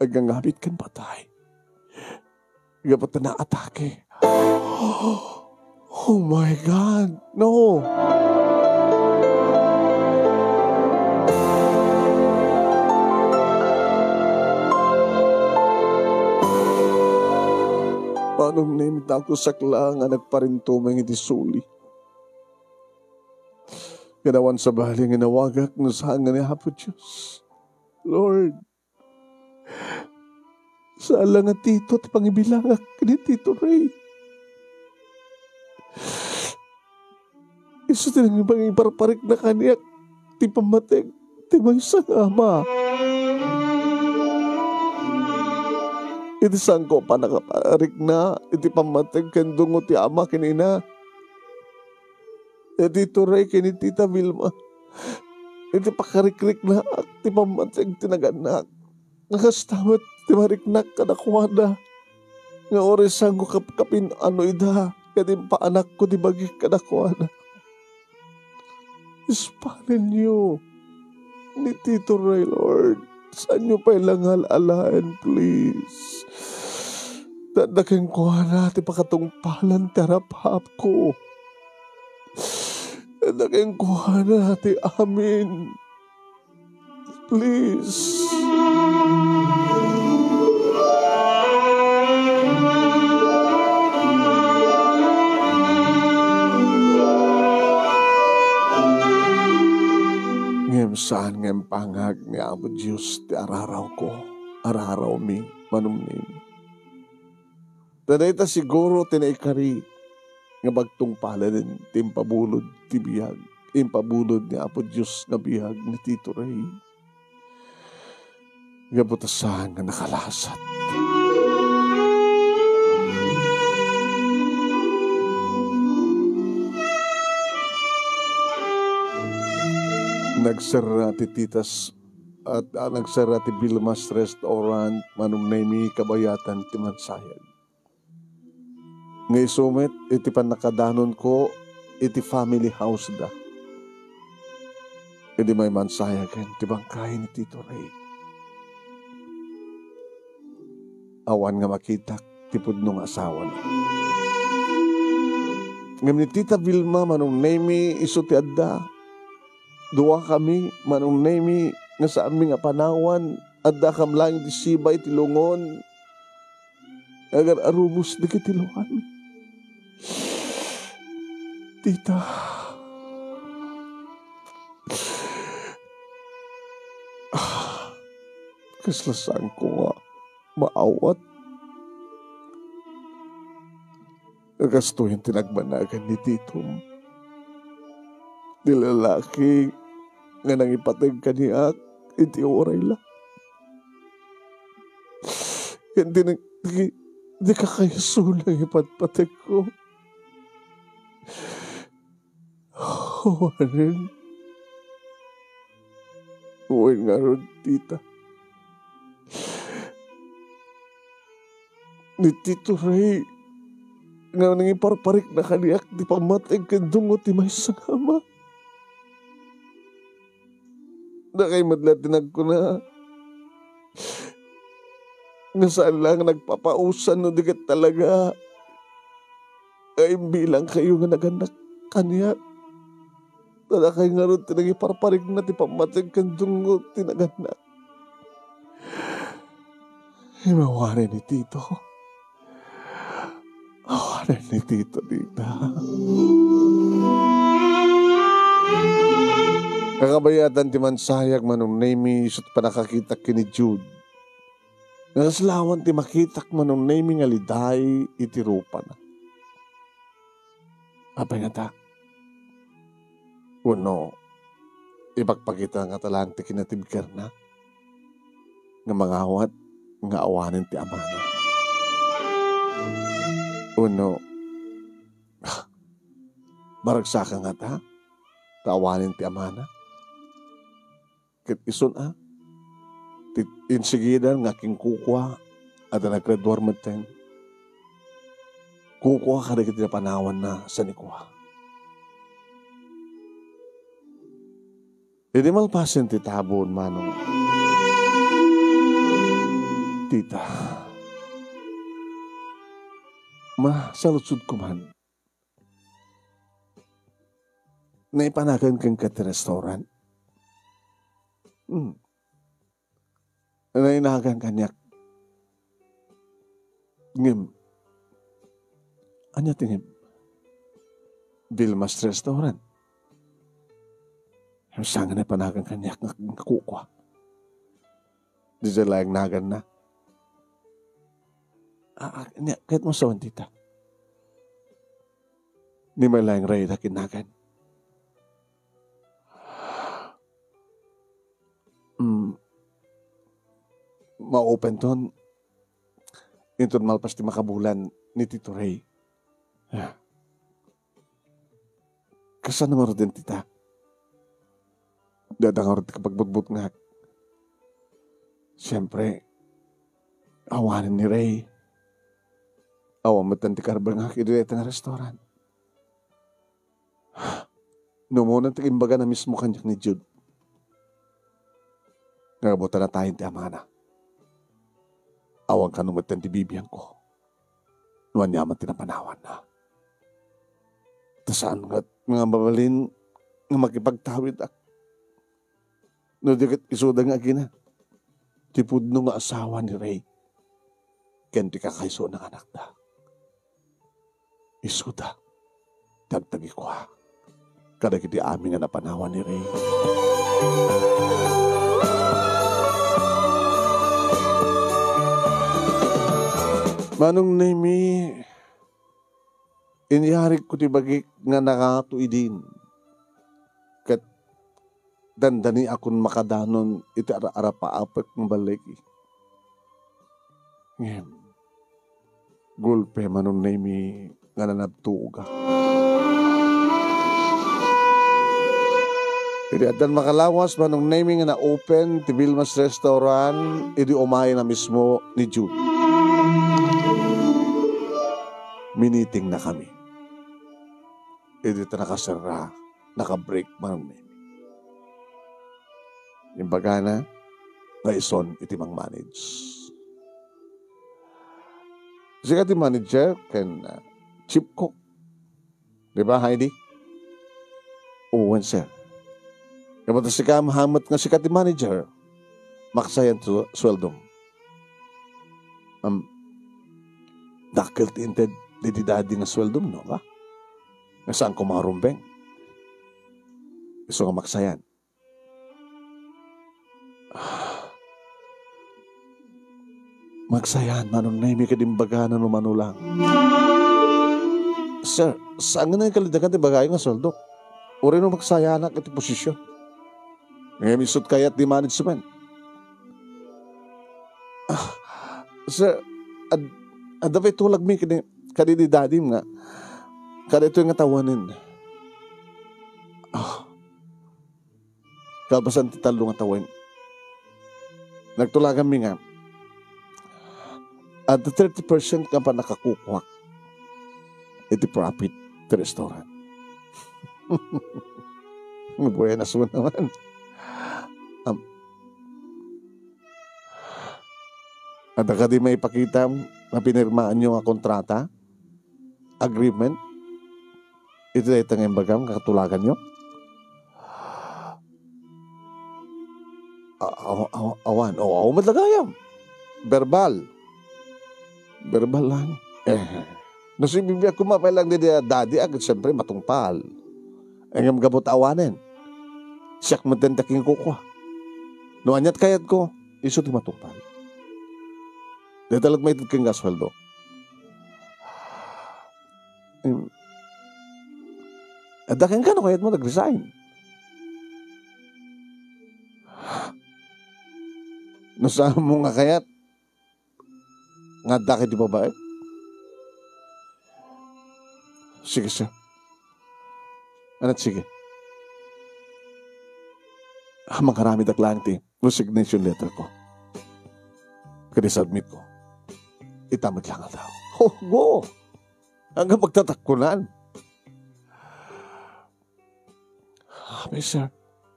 Agngangabit ken patay. Gapu ta naatake. Oh my God! No! Manong Nemy, dakusak la nga nagparintumeng iti suli. Ngem awan sabali nga inawagak no saan nga ni Apo Dios. Lord, saan la nga Tito ti pangibilangak ken ni Tito Ray. Isu ti nangiparparikna kaniak ti pammateg ti maysa nga ama. Iti saanko a pannakaparikna iti pammateg ken dungo ti ama ken ina, ni Tito Ray ken ni Tita Vilma, iti pakarikriknaak ti pammateg ti nagannak. Nga kasta met ti mariknak kadakuada, nga uray saanko kapkapin-ano ida ket impaanakko ti bagik kadakuada. Ispalenyo ni Tito Ray, Lord. Saanyo pay la nga al-alaen, please. Adda kenkuana ti pakatungpalan ti arap-apko. Adda kenkuana ti amin. Please. Ngem saan nga impangag ni Apo Dios ti ararawko, ararawmi, Manong Nemy. Ta dayta siguro ti naikari nga pagtungpalen ti impabulod ti biag, impabulod ni Apo Dios nga biag ni Tito Ray. Gapu ta saan nga nakalasat. Nagserra ti titas at, ah, nagsara ti Vilma's Restaurant, Manong Nemy, kabayatan ti mansayag. Nga isu met iti pannakadanonko iti family house da. Idi maymansayagen ti bangkay ni Tito Ray, awan nga makitak ti pudno nga asawana. Ngem ni Tita Vilma, Manong Nemy, isu ti adda. Duakami, Manong Nemy, nga saanmi nga panawan, addakam laeng ti siba iti lungon. Agar-arubos dagiti luami. Tita. Ah, kasla saanko nga maawat. Kastoyen ti nagbanagan ni Titom. Ti lalaki nga nangipateg kaniak iti uray la. Ken di nag-, di, di kakaiso nangipatpategko. Awanen. Wen ngarud, tita. Ni Tito Ray nga nangiparparikna kaniak ti pammateg ken dungngo ti maysa nga ama. Dakay met la ti nagkuna nga saan la nga nagpapausan no di ket talaga nga imbilangkayo nga nagannak kaniak. Ta dakay ngarud ti nangiparparikna ti pammateg ken dungngo ti nagannak. Imawanen ni Tito. Awanen ni Tito dita. Kakabayatan ti mansayag, Manong Nemy, isu ti pannakakitak ken ni Jude. Nga kasla awan ti makitak, Manong Nemy, nga liday iti rupana. Apay ngata? Wenno, ipakpakita ngata laeng ti kinatibkerna nga mangawat nga awanen ti amana? Wenno, maragsaka ngata ta awanen ti amana? Ket isun a, ti insigidan nga kinkukua, adda naggraduar metten. Kukua kadagiti napanawanna sa ni kua. Idi malpasen ti tabon, Manong, tita, masaludsodko man. Naipanagan kenka ti restaurant. Hmm. Nainagan kaniak. Ngem, ania ti ngem? Vilma's Restaurant. Saan nga naipanagan kaniak nga, nga kukua? Dita laeng naganna. Ah, ah, nia, ket masawan dita. Ni may laeng rayda kinagan. Mm, ma-open ton. Inton malpas ti makabulan ni Tito Ray. Ah. Kasano ngarud, tita? Dada ngarud ti kapagbutbutngak. Siempre, awanen ni Ray. Awan metten ti karbengak idi dayta nga restaurant. No umuna ti imbagana mismo kaniak ni Jude nga gapu ta natayen ti amana. Awan kano metten ti bibiangko no aniaman ti napanawanna. Ta saan ngarud nga mabalin nga makipagtawidak no di ket isuda nga agina ti pudno nga asawa ni Ray ken ti kakaisuna nga anakda. Isuda ti agtagikua kadagiti amin nga napanawan ni Ray. Manong Nemy, inyarigko ti bagik nga nangato idin, ket dandaniakon makadanon iti ar-arapaapek nga baligi. Ngem, gulpe, Manong Nemy, nga nanabtuogak. Idi addan makalawas, Manong Nemy, nga na-open ti Vilma's Restaurant, idi umayen a mismo ni June. Minitingnakami. Idi ta nakaserra, naka-break, Manong Nemy. Imbagana nga ison iti mang-manage. Sika ti manager ken, ah, chief cook. Di ba, Heidi? Wen, sir. Kabatas sika, Muhammad, nga sika ti manager, maksayan ti sueldom. Am, dakkel ti inted didi daddy nga sueldom, no, ba? Nga saan ko marumbeng? Isu nga maksayan. Maksayan, Manong Nemy, ket imbagana no mano lang. Sir, saan nga nangikalidakan ti ibagayo nga sueldo? Uray no maksayanak iti posisyon. Ngem isut kayat ti management. Ah, sir, ad-, adda pay tulagmi kadi, kadi ni dadim nga, kada itoy nga tawanen. Ah, Kalpasan ti tallo nga tawen, nagtulaganmi nga adda thirty percent nga pannakakukuak iti profit ti restaurant. Buenas mo naman. Am, adda kadi maipakitam nga pinirmaanyo nga kontrata, agreement? Iti dayta nga imbagam nga katulaganyo? A-, aw-, aw-, awan. O, awan met la gayam. Verbal. Verbal lang. Eh, no, sibibiag koma pay lang didi a daddy, ket siyempre, matungpal. Eh, ngem gapu ta awanen, siak met ti kingkukua. No aniat kayatko, isu ti matungpal. Dayta la't maited kenka a sueldo. Em, adda kenka no kayatmo nag-resign. No saan mo nga kayat nga adda iti babae? Sige, sir. Aniat, sige. Ah, mangaramidak laeng ti resignation letter ko. Ket isubmit ko. Ita met lang a tao. Oh, go! Hanggang magtatakkunan. Apay, sir,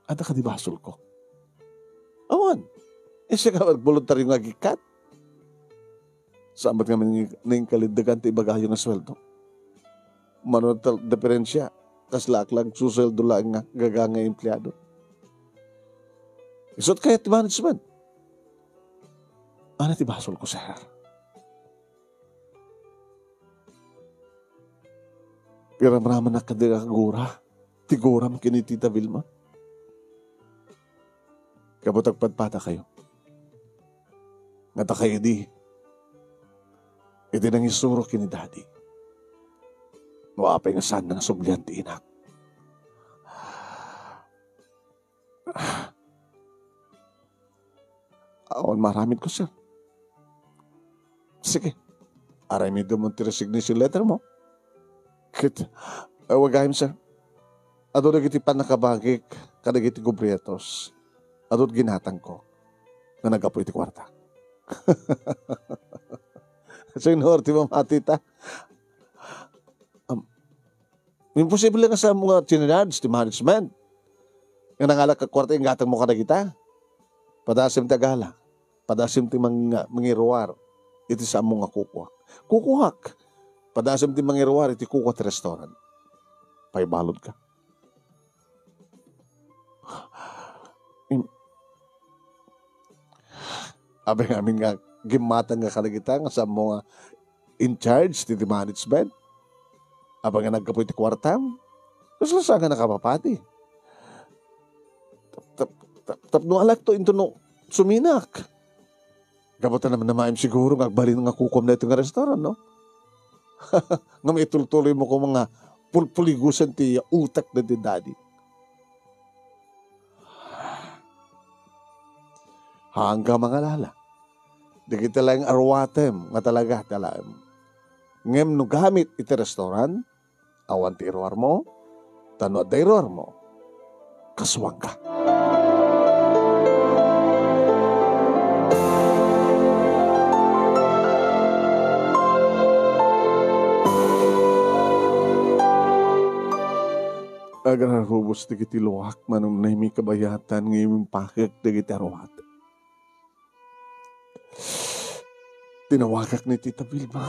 adda kadi basolko? Awan. Isu nga agboluntario nga agikkat. Saan met nga ning-, ningkalindegan ti ibagayo nga sueldo? Mano ta diferensia? Kasla ak la agsusueldo laeng nga gaga nga empleado. Isut kayat ti management. Ania ti basolko, sir? Piramramanak kadi nga agura ti guram ken ni Tita Vilma. Gapu ta agpadpadakayo nga adda kaydi iti nangisuro ken ni Daddy. No apay nga saan nga sublian ti inak. Awan maaramidko, sir. Sige. Aramidem ti resignation letter mo. Ket, eh, awaganyo, sir. Adu dagiti pannakabagik kadagiti gobernator. Adu ti ginatangko nga naggapu iti kuarta. Sino ti mamati ta? Am, Imposible nga saanmo nga chinarge ti management nga nangalak a kuarta, inggatangmo kadagita. Padasem ti agala. Padasem ti mang-, mangiruar iti saanmo nga kukuak. Kukuak. Padasem ti mangiruar iti kukua ti restaurant. Paibaludka. Im-, Apay ngamin nga gimmatang nga kadagita nga saanmo nga in charge ti, ti management? Apay nga naggapu iti kuartam? Kasla saan nga nakapapati? Tap-, tap-, tap-, tapno alakto intono suminak. Gapu ta namnamaem siguro nga agbalin nga kukuam daytoy nga restaurant, no? Nga maitultuloy mo koma nga pulpuligosen ti utak daydi daddy. Haanka mangalala. Dagiti laeng aruatem nga talaga ti alaem. Ngem no gamit iti restaurant, awan ti iruarmo, ta no adda iruarmo, kasuangka. Agrarubos dagiti luak, Manong Nemi, kabayatan nga impakek dagiti aruatek. Tinawagak ni Tita Vilma.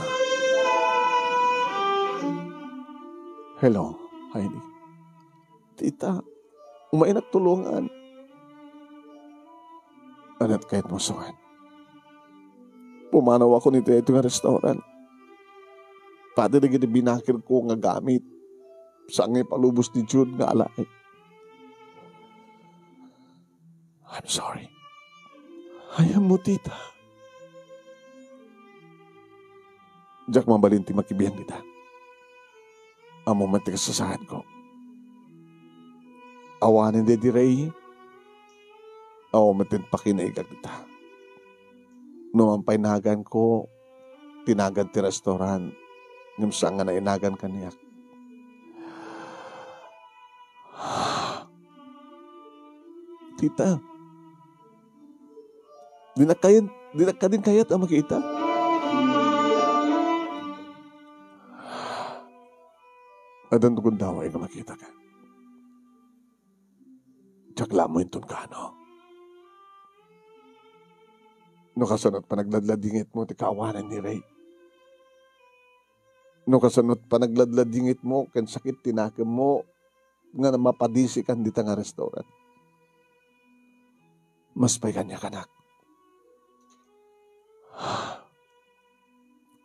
Hello, Heidi. Tita, umaynak tulongan. Ania't kayatmo, suan? Pumanawakon iti daytoy nga restaurant. Pati dagiti binakirko nga gamit, saan nga ipalubos ni Jude nga alaen. I'm sorry. Ay, ammo, Tita. Diak mabalin ti makibiang ita. Ammo met ti kasasaadko. Awanen daydi Ray, awan met ti pakinaigak ita. No man pay naganko, ti nagan ti restaurant, ngem saan nga nainagan kaniak. Tita, dinak kayat, dinak kadin kayat a makita. Addan gundaway nga makitaka. Diak la ammo inton kaano. No kasano't panagladladingitmo ti kaawanan ni Ray. No kasano't panagladladingitmo ken sakit ti nakemmo nga mapadisikan dita nga restaurant. Mas pay kaniak, anak.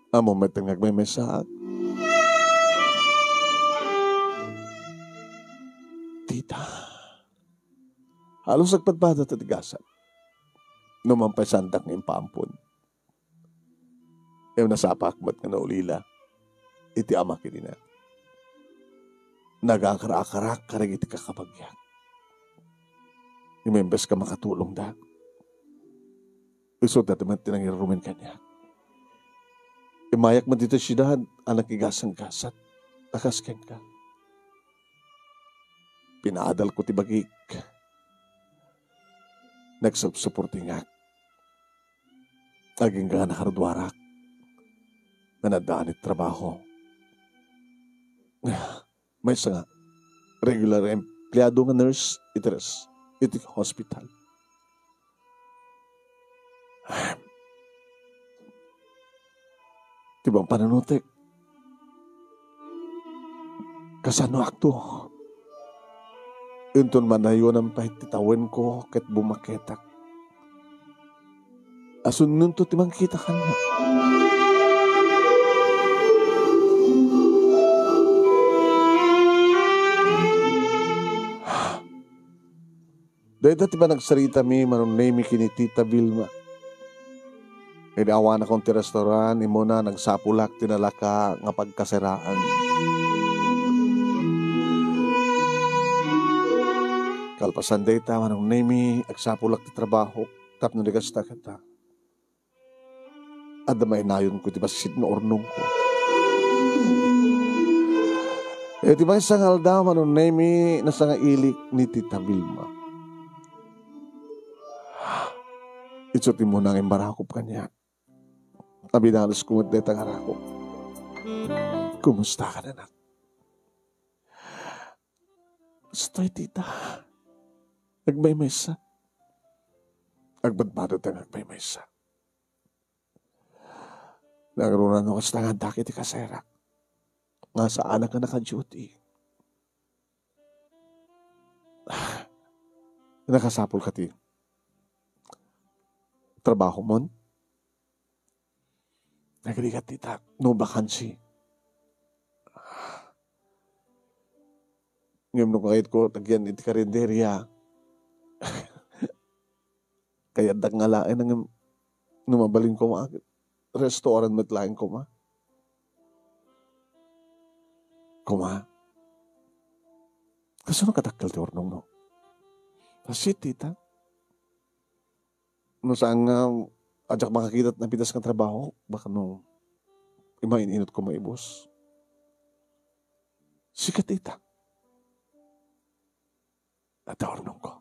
Ammo met nga agmaymaysaak. Tita, halos agpadpada ti gasat. No man pay saandak nga impaampon. Ngem nasapaak met nga naulila iti ama ken ina. Nagakar-akarak kadagiti kakabagiak. Ngem imbes nga makatulongda, isu dayta met ti nangirumen kaniak. Immayak met ditoy siudad a nakigasanggasat a kas kenka. Pinaadalko ti bagik. Nagsupsuportingak. Agingga nga nakaruduarak nga naddaan iti trabaho. Maysa nga, regular empleado nga nurse iti res-, iti hospital. Ti bang pananutek, kasanoakto? Inton manayonan pay ti tawenko ket bumaketak. Asonnonto ti mangkita kaniak. Dayta ti panagsaritami, Manong Nemi, ken ni Tita Vilma. Idi awanakon ti restaurant, immuna nagsapulak ti nalaka nga pagkaseraan. Kalpasan dayta, Manong Nemi, agsapulak ti trabaho tapno di kasta kata. Adda mainayonko iti bassit nga urnongko. Iti maysa nga aldaw, Manong Nemi, nasangailik ni Tita Vilma. Isu ti immuna nga imbarakop kaniak. Abinalosko met dayta nga rakop. Kumusta ka, anak? Kastoy, Tita. Agmaymaysa. Agbadbadut nga agmaymaysa. Nangruna no kasta nga addak iti kaserak. Nga saanak nga naka-duty. Nakasapul ka ti trabahomon? Nagrigat, Tita, no bakansi. Ngem no kayatko, agyan iti karinderya. Kayatdak nga laeng, ngem no mabalin koma, restaurant met laeng koma. Koma, kasano kadakkel ti urnongmo? Bassit, Tita. No saan nga addak makakita ti napitas nga trabaho, baka no imain-inut ko maibus. Sika, Tita. Adda urnongko.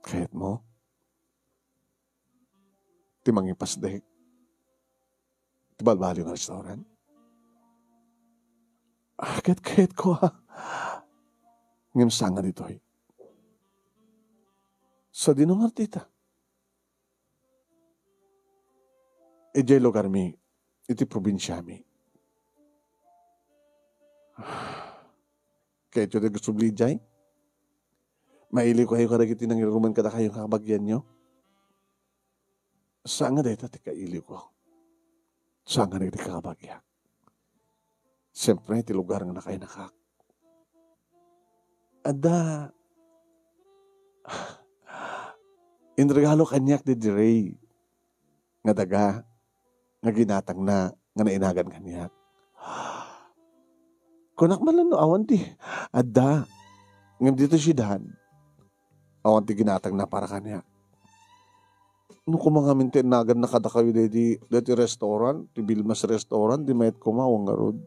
Kayatmo ti mangipasdek ti balbaliw nga restaurant? Ah, ket kayatko, ah. Ngem saan nga ditoy? Sadino nga dita? Idiay lugarmi, iti probinsiami. Kayatyo ti agsubli idiay? Mailiwkayo kadagiti nangirurumen kadakayo nga kabagianyo? Saan nga dayta ti kailiwko. Saan nga dagiti kakabagiak. Siyempre, ti lugar nga nakainakak. Adda, inregalo kaniak ni Ray nga daga nga ginatangna nga nainagan kaniak. Kunak man lang no awan ti adda. Ngem dito siudad, awan ti ginatangna para kaniak. No koma ngamin ti inaganna kadakayo daydi, daydi restaurant, ti Vilma's Restaurant, di mayat koma, awan ngarud.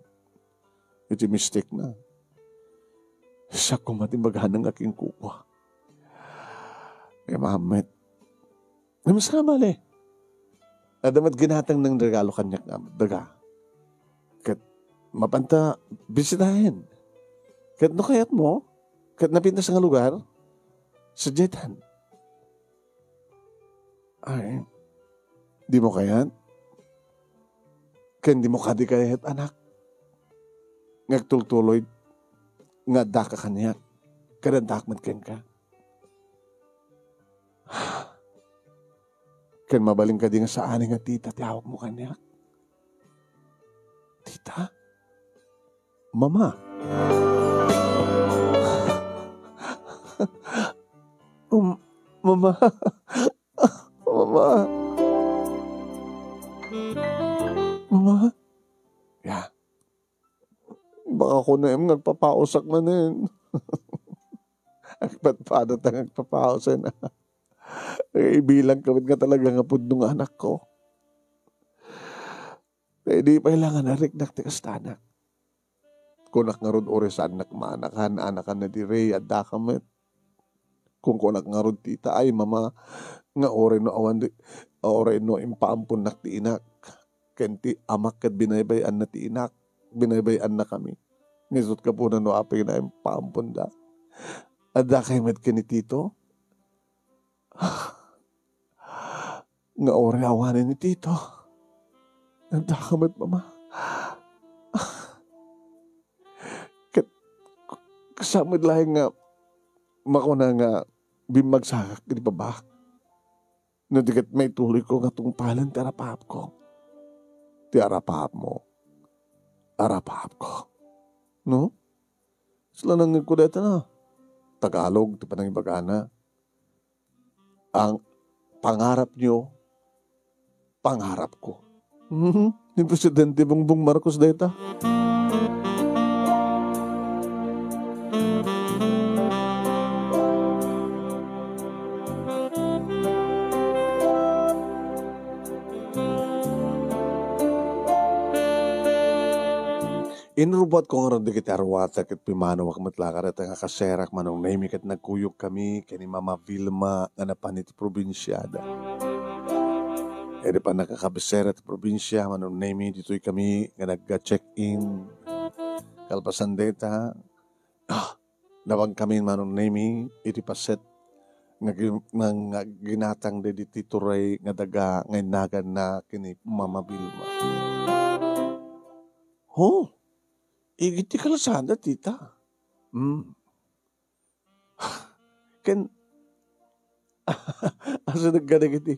Iti mistik na. Siak koma ti magana nga kinkukua. Kay mamet. Ngem saan a bale? Adda met ginatang nga regalo kaniak nga daga. Ket mapanta bisitaen. Ket no kayatmo, ket napintas nga lugar, sadiay tan. Ay, dimo kayat? Ken dimo kadi kayat, anak? Nga agtultuloy nga addaka kaniak, ket addak met kenka. Ken mabalin kadi nga saan nga tita ti awagmo kaniak? Tita? Mama? Um, mama? Mama? Mama? Ya. Baka kunem nga agpapaosak manen. Agpadpadat nga agpapaosen. Ibilang ka met nga talaga nga pudno nga anakko. Kay di pay la nga nariknak ti kastanak. Kunak ngarud, uray saannak maanakan, anakan na di Ray, addaka met. Kunkunak ngarud, tita, ay, mama, nga uray no awan di, uray no impaamponnak ti inak. Ken ti amak ket binaybay-anna ti inak, binaybay-annakami. Nga isut' gapuna no apay nga impaamponda. Addakay met ken ni tito? Nga uray awanen ni tito. Addaka met, mama. Ket, kasano met laeng nga makuna nga bimmagsakak iti babak? No di ket maituloyko nga tungpalen ti arapaapko. Ti arapaapmo, arapaapko. No? Sila nangngegko dayta na. Tagalog ti panangibagana. Ang pangarapnyo, pangarapko. Mhm. Ni Presidente Bongbong Marcos dayta. Inrubbuatko ngarud dagiti aruatak ket pimmanawak met la kadata nga kaserak, Manong Nemy, ket nagkuyogkami ken ni Mama Vilma nga napan iti probinsiada. Idi pannakakabisera ti probinsia, Manong Nemy, ditoy kami nga nagga-check-in. Kalpasan dayta, ah, napan kami, Manong Nemy, iti paset nga gi-, nga, nga ginatang daydi Tito Ray nga daga nga inaganna ken ni Mama Vilma. Ho? Igid ti kalsada, tita. Hmm. Ken, asa naggadagiti?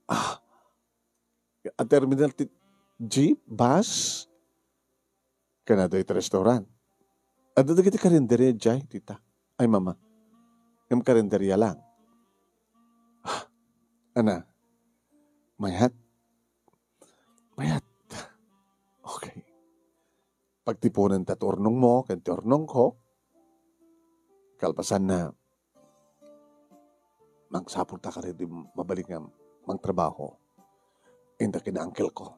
Ah, a terminal ti jeep, bus? Ken adda iti restaurant. Adda dagiti karinderya idiay, tita. Ay, mama. Ngem karinderya lang. Ah, ana, mayat? Mayat. Okay. Pagtiponenta ti urnongmo ken ti urnongko. Kalpasanna, mangsapulta kadaydi mabalin nga mangtrabaho. Inta ken ni uncle ko.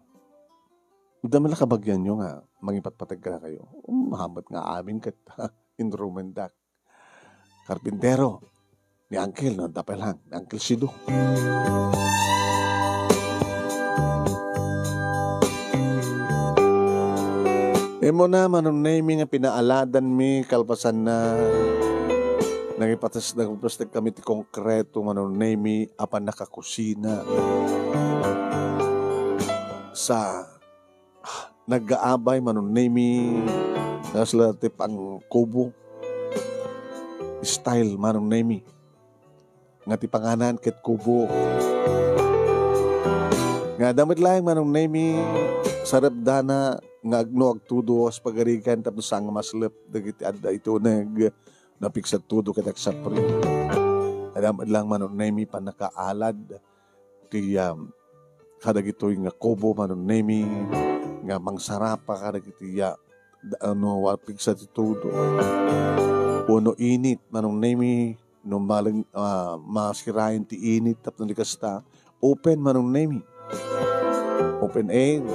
Adda met la kabagianyo nga mangipatpateg kadakayo. Mahammet nga amin ket inrumendak. karpintero, ni Angkel, no, adda pay lang, ni Angkel Sido. Immuna, Manong Nemy, nga pinaaladanmi kalpasanna, nangipatas-, nangipastek kami ti konkreto, Manong Nemy, a pannakakusina. Sa naggaabay, Manong Nemy, kasla ti pangkubo. Style, Manong Nemy, nga ti panganan ket kubo. Nga adda met laeng, Manong Nemy, sarepdana nga agno agtudo as pagarigan tapno saan nga maslep dagiti adda iti uneg, napigsa tudo ket agsapri. Adda met laeng, Manong Nemy, pannakaalad ti, um, kadagitoy nga kubo, Manong Nemy, nga mangsarapa kadagiti, ah, da-, ano, apigsa ti tudo. Wenno init, Manong Nemy, no maleng-, ah, masirayen ti init tapno di kasta, open, Manong Nemy. Open air.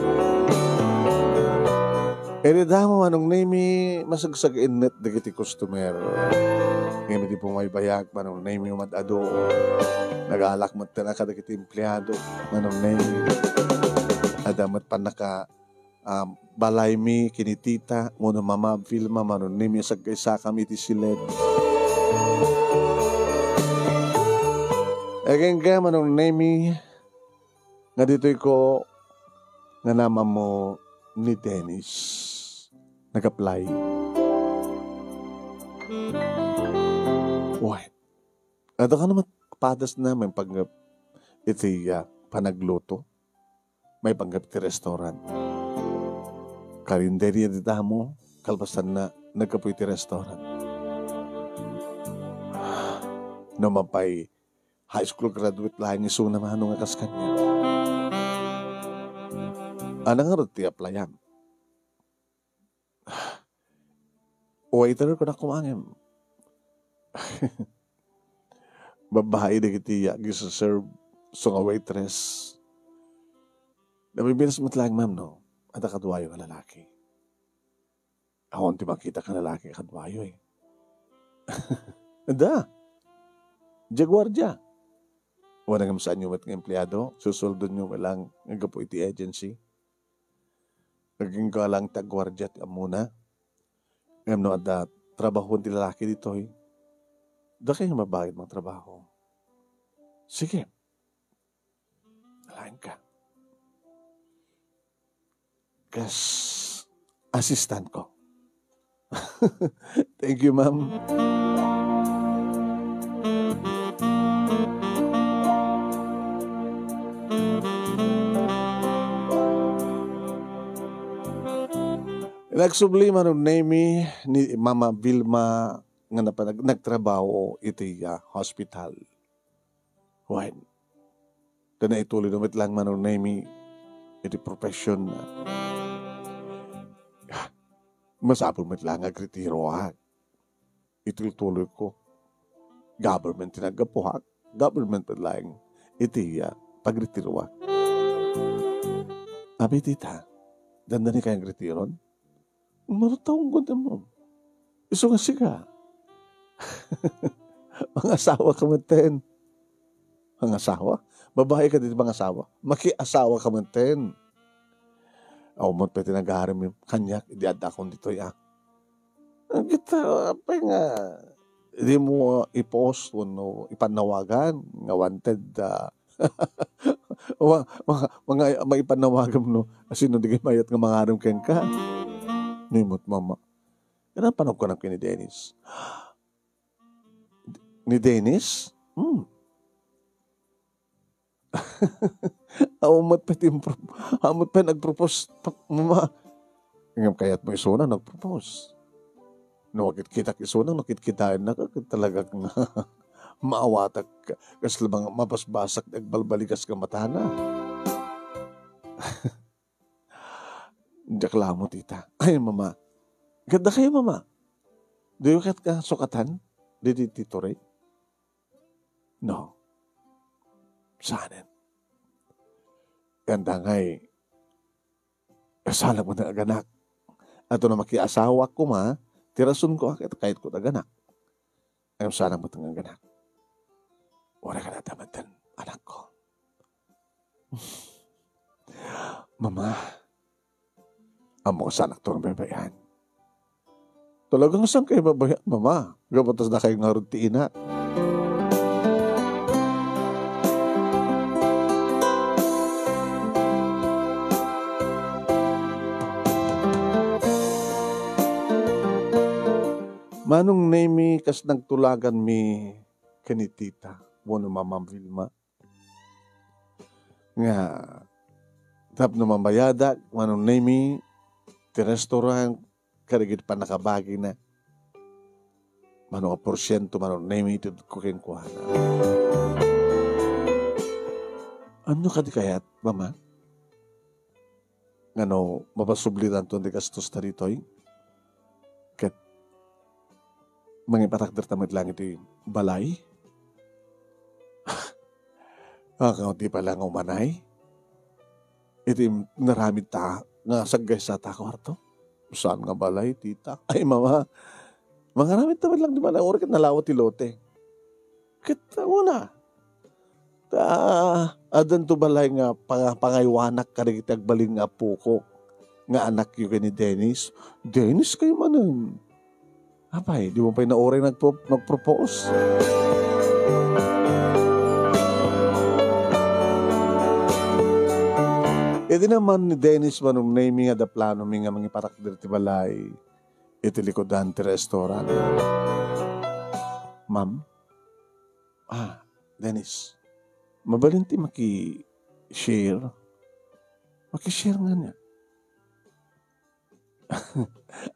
Iti damo, Manong Nemy, masagsagaenna dagiti customer. Ngem iti bumaybayag, Manong Nemy, umad-adu. Nagalak met kadagiti empleado, Manong Nemy. Adda met pannaka, um, balaymi ken ni tita, wenno mama Vilma, Manong Nemy, saggaysakami iti siled. Agingga, Manong Nemy, nga ditoy ko nga namammo ni Dennis. Nag-apply. Wait. Adda kano met padasna maipanggep iti, ah, panagluto. Maipanggep iti restaurant. Karinderya ti damo, kalpasanna, naggapu iti restaurant. No mapay high school graduate laeng isuna mano nga kas kaniak. Ania ngarud ti apply-am? Waiter, kunak koma ngem. Babbai dagiti agiserve, isu nga waitress. Nabibinas met laeng, ma'am, no? Adda kaduayo nga lalaki. Awan ti makita nga lalaki kaduayo, eh. Adda. Diay guardia. Wen, ngem saanyo met nga empleado, susueldonyo met lang nga gapu iti agency. Agingga lang ti agguardia ti ammona. Ngem no adda trabahoen ti lalaki ditoy, dakayo nga babbai mangtrabaho. Sige. Alaenka. Kas assistant ko. Thank you, ma'am. Nagsubli, Manong Nemy, ni Mama Vilma nga napanag-, nagtrabaho iti, ah, hospital. Wen, ta naituloy na met lang, Manong Nemy, iti profession na. Ah, masapul met lang nga agretiroak. Itultuloy ko. Government ti naggapuak. Government met laeng iti, ah, pagretiroak. Abi, tita, dandani kayo agretiron? Marutaw gud mo. Isu nga sika. Mangasawa ka metten. Mangasawa? Babai ka ditoy mangasawa. Makiasawa ka metten. Awan met pay ti nagarim kaniak, idi addakon ditoy, ah. Kita, apay nga, di mo i-post wenno ipannawagan nga wanted, ah, Wa-, mga, mga maipanawagam no, asino di mayat nga mangaram kenka. Nimot, mama. Ina panagkunak ni Dennis. Ni Dennis? Hmm. Awan met pay ti impro-, awan met pay nagpropose, pa-, mama. Ngem kayat mo isuna nagpropose. No, kit-, kitak isuna, no, kitkitaennak, ket talaga nga maawatak, kas labang mabasbasak, agbalbaligas ka matana. Diak la ammo, tita. Ay, mama. Ganda kayo, mama. Do you kat ka sukatan? Di, di, di, Tori? No. Saanen. Ganda ngay, Asalak met nga aganak. Ato na makiasawa koma, ti rason ko, ket kayat ko ti aganak. Ngem saanak met nga agganak. Uray kadakuada met, anakko. Mama, ammok a saanakto nga baybay-an. Talaga nga saankayo baybay-an, Mama. Gapu ta dakay ngarud ti ina. Manong Nemi, kas nagtulaganmi ken ni Tita wenno Mama Vilma, nga tapno mambayadak, Manong Nemi, ti restaurant kadagiti pannakabagina, mano a porsiento, Manong Nemi, itedko kenkuana. Ania kadi kayat, Mama? Ngano, mapasublitanto ti gastosta ditoy? Ket mangipatakderta met laeng iti balay? Ngano, di pay la nga umanay iti inaramidta nga saggaysa ta kuarto? Saan nga balay, tita? Ay, Mama, mangaramidta met laeng iti balay, uray ket nalawa ti lote. Ket, ah, wala. Ta, addanto balay nga panga-, pangaywanak kadagiti agbalin nga appokok nga anakyo ken ni Dennis. Dennis kayo manen. Apay, dimo pay nauray nagpro-, nagpropose? Idi naman ni Dennis, Manong Nemi, nga adda planomi nga mangipatakder ti balay iti likudan ti restaurant. Ma'am? Ah, Dennis, mabalin ti maki-share? Maki-share nga niya.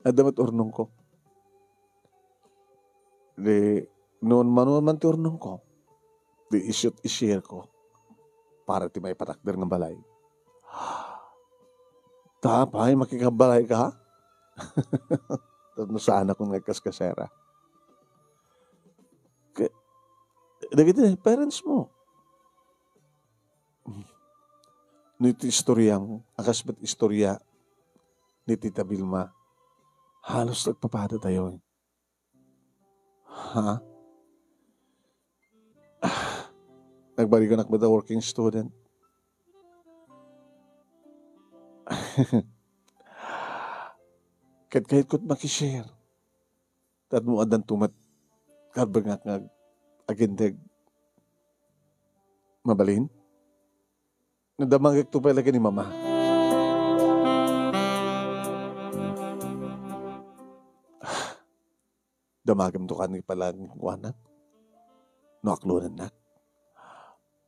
Adda met urnongko. Di, no mano man ti urnongko, di isyu't i-share ko para ti maipatakder nga balay. Ta apay, makikabalay ka? Tapno saan akon nga kaskasera. Ke-, dagiti parents mo. No iti istoriam, a kas met istoria ni Tita Vilma, halos nagpapadatayo. Ha? Nagbalikan ak met a working student. Ket kayatko ti maki-share. Tapno addanto met karbengak nga ag-, agindeg. Mabalin? Nadamagekto pay la ken ni Mama. Damagemto kano pay laeng kenkuana no aklonennak.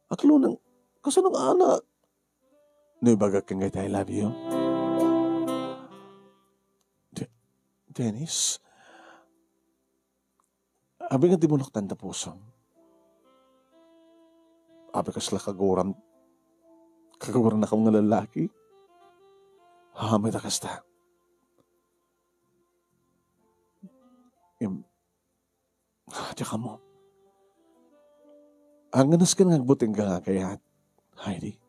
Aklonen? Kasano nga anak? No ibagak kenka iti I love you? De-, Dennis, abi nga di mo luktan ta pusom. Abi kasla kaguram, kaguram na kam nga lalaki. Haamay ta kasta. Im-, ah, diak ammo. Ang nasken nga agbuteng ka nga kayat, Heidi.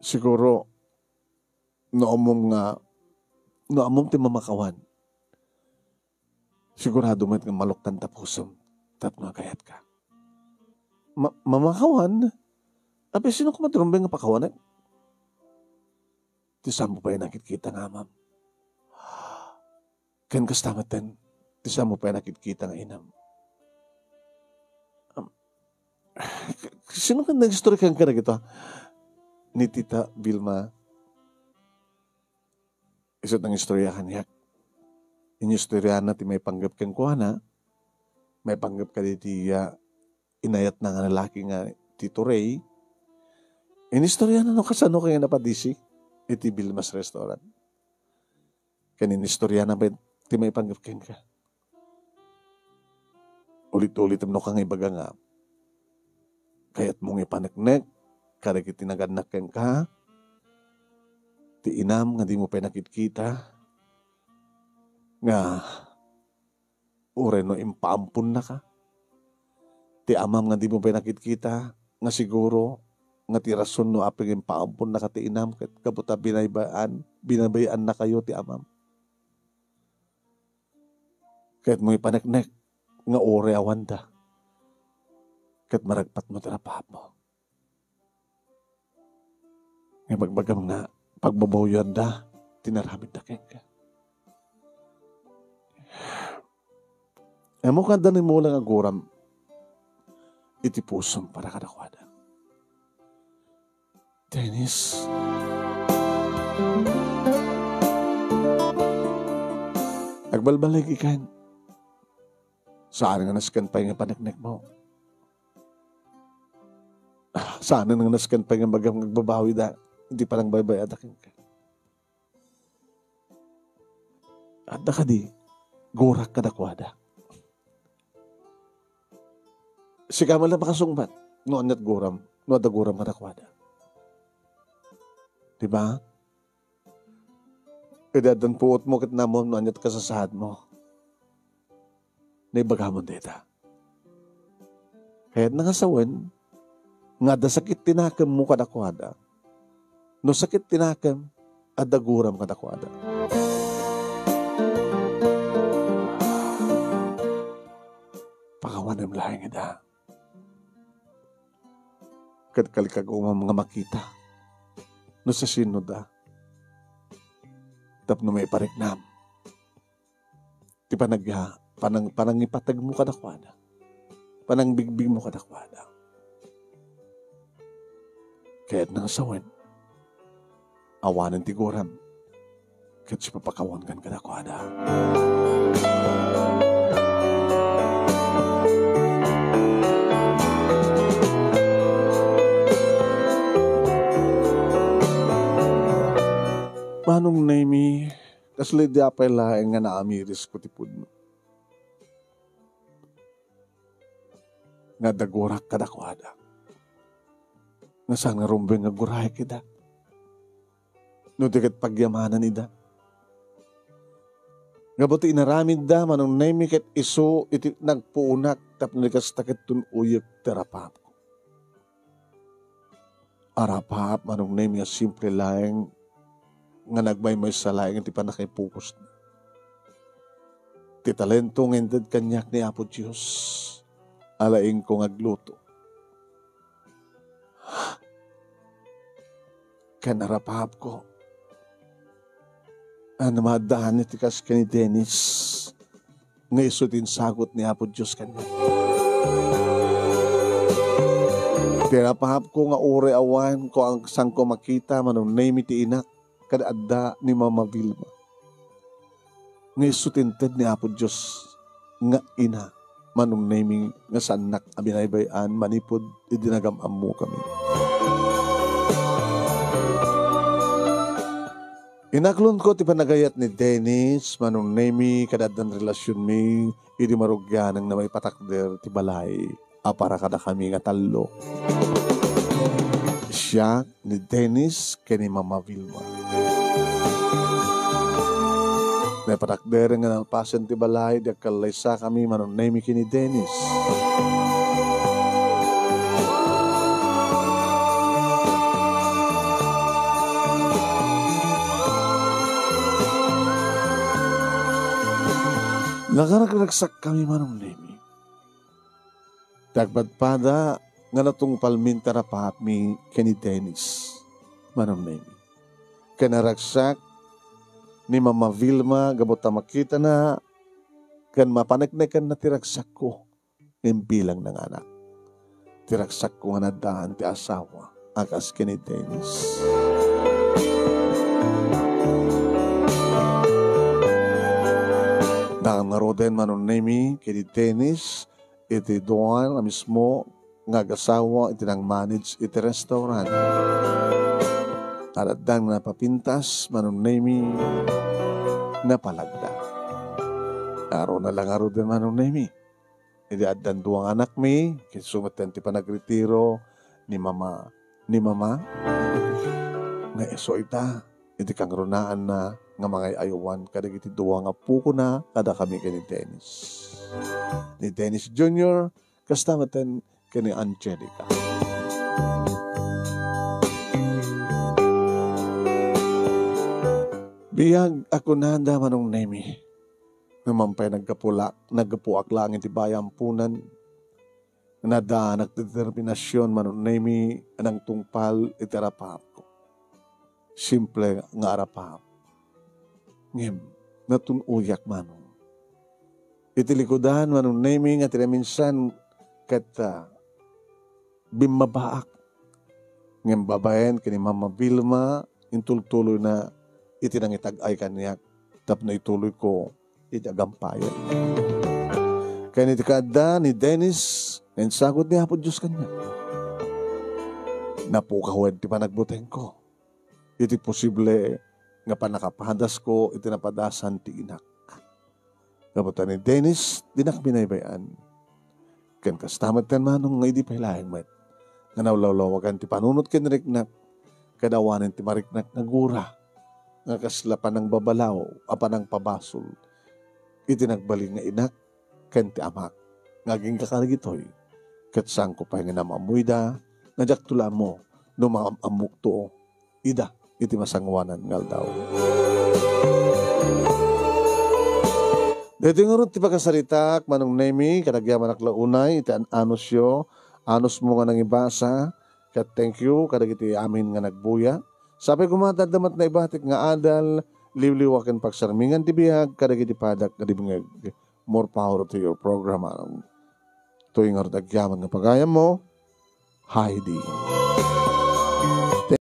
Siguro, no ammom nga, no ammom ti mamakawan, sigurado met nga maluktan ta pusom tapno agayatka. Ma-, mamakawan? Apay, sino koma ti rumbeng nga pakawanek? Ti saanmo pay nakitkita nga amam. Ken kasta metten, ti saanmo pay nakitkita nga inam. Am, sino nga nag-istorya kenka dagito? Ni Tita Vilma. Isu't nangistorya kaniak. Inistoryaanna ti maipanggep kenkuana, maipanggep kaditi, ah, inayatna nga lalaki nga Tito Ray. Inistoryaanna no kasano kayat napadisi iti Vilma's Restaurant. Ken inistoryaanna met ti maipanggep kenka. Ulit-ulitem no kang ibaga nga kayatmo nga ipaneknek kadagiti nagannak kenka, ti inam nga dimo pay nakitkita, nga uray no impaamponnaka, ti amam nga dimo pay nakitkita, nga siguro nga ti rason no apay nga impaamponnaka ti inam ket gapu ta binaybay-an, binaybay-annakayo ti amam. Kayatmo ipaneknek nga uray awanda, ket maragpatmo ti rapaapmo. Nga ibagbagam nga pagbabawianda ti naramidda kenka. Ammok nga adda ni Mola nga aguram iti pusom para kadakuada. Dennis, agbalbaliw ikan. Saan nga nasken pay nga paneknekmo? Saan nga nasken pay nga magam nga agbabawida iti panangbaybay-ada kenka? Adda kadi gurak kadakuada? Sika man la makasungbat no aniat guram, no adda guram kadakuada. Di ba? Idi addan puotmo ket nammom no aniat kasasaadmo. Naibagamon dayta. Kayatna nga sawen nga adda sakit ti nakemmo kadakuada. No sakit ti nakem, adda guram kadakuada. Pakawanem laeng ida. Ket kalikagumam nga makita no siasinoda tapno maipariknam ti panag-, panang-, panangipategmo kadakuada, panangbigbigmo kadakuada. Kayatna nga sawen, awanen ti guram ket sipapakawankan kadakuada. Manong Nemi, kasla idi apay laeng nga naamirisko ti pudno nga adda gurak kadakuada. Nga saan nga rumbeng nga aguraek ida? No di ket pagyamanan ida. Gapu ti inaramidda, Manong Nemi, ket isu iti nagpuonak tapno di kasta ket tun-oyek ti rapaapko. A rapaap, Manong Nemi, nga simple laeng nga nagmaymaysa laeng iti pannakaipuposna. Ti talento nga inted kaniak ni Apo Dios, alaingko nga agluto. Ken a rapaapko, a maaddaan iti kas ken ni Dennis nga isu ti insagut ni Apo Dios kaniak. Ti rapaapko nga uray awan ko, saanko makita, Manong Nemi, ti inak, kada adda ni Mama Vilma. Nga isu ti inted ni Apo Dios nga ina, Manong Nemi, nga saannak a binaybay-an manipud idi nagam-ammokami. Inaklonko ti panagayat ni Dennis, Manong Nemi, kada addan relasionmi idi marugianenna maipatakder ti balay a para kadakami nga tallo. Siak, ni Dennis ken ni Mama Vilma. Naipatakder nga nalpasen ti balay, di agkallaysakami, Manong Nemi, ken ni Dennis. Nakaragsakkami, Manong Nemi. Ti agpadpada nga natungpalmi ti rapaapmi ken ni Dennis, Manong Nemi. Ken naragsak ni Mama Vilma gapu ta makitana ken mapaneknekanna ti ragsakko nga imbilangna nga anak. Ti ragsakko nga naaddaan ti asawa a kas ken ni Dennis. Daan ngaruden, Manong Nemi, ken ni Dennis, iti dua a mismo nga agasawa iti nang-manage iti restaurant. Addan nga napapintas, Manong Nemi, napalagda. Aruna la ngaruden, Manong Nemi, idi addan dua nga anakmi, ket isu metten ti panagritiro ni Mama, ni Mama, nga isu ita iti kangrunaanna nga mangay-aywan kadagiti dua nga pukona kadakami ken ni Dennis. Ni Dennis Junior, kasta metten ken ni Angelica. Biag a kunada, Manong Nemi. Ngem pay naggapu la-, naggapuak laeng iti bayampunan, nadaanak ti determinasion manunemi a nangtungpal iti arapaapko. Simple nga arapaap. Ngem natun-oyak manong. Iti likudan manunemi nga ti naminsan ket, ah, bimmabaak. Ngem babaen ken ni Mama Vilma, intultuloyna iti nangitag-ay kaniak tapno ituloyko iti agampayan. Ken iti kaadda ni Dennis, nga insagut ni Apo Dios kaniak, napukawen ti panagbutengko. Iti posible nga pannakapadasko iti napadasan ti inak. Gapu ta ni Dennis, dinak binaybay-an. Ken kasta met ten manong nga idi pay laeng met nga nawlawlawagan ti panunot ken riknak, ket awanen ti mariknak nga gura, nga kasla panangbabalaw a panangpabasol iti nagbalin nga inak ken ti amak nga agingga kadagitoy, ket saanko pay nga naam-ammoyda nga diakto la ammo no maam-ammokto ida iti masangoanan nga aldaw. Daytoy ngarud ti pakasaritaak, Manong Nemi, ket agyamanak la unay iti an-anusyo, anusmo nga nangibasa, ket thank you kadagiti amin nga nagbuya. Sapay koma ta adda met naibatik nga adal, liwliwa ken pagsarmingan ti biag kadagiti padak nga dimngeg. More power to your program, Manong. Toy ngarud agyaman nga pagayammo, Heidi.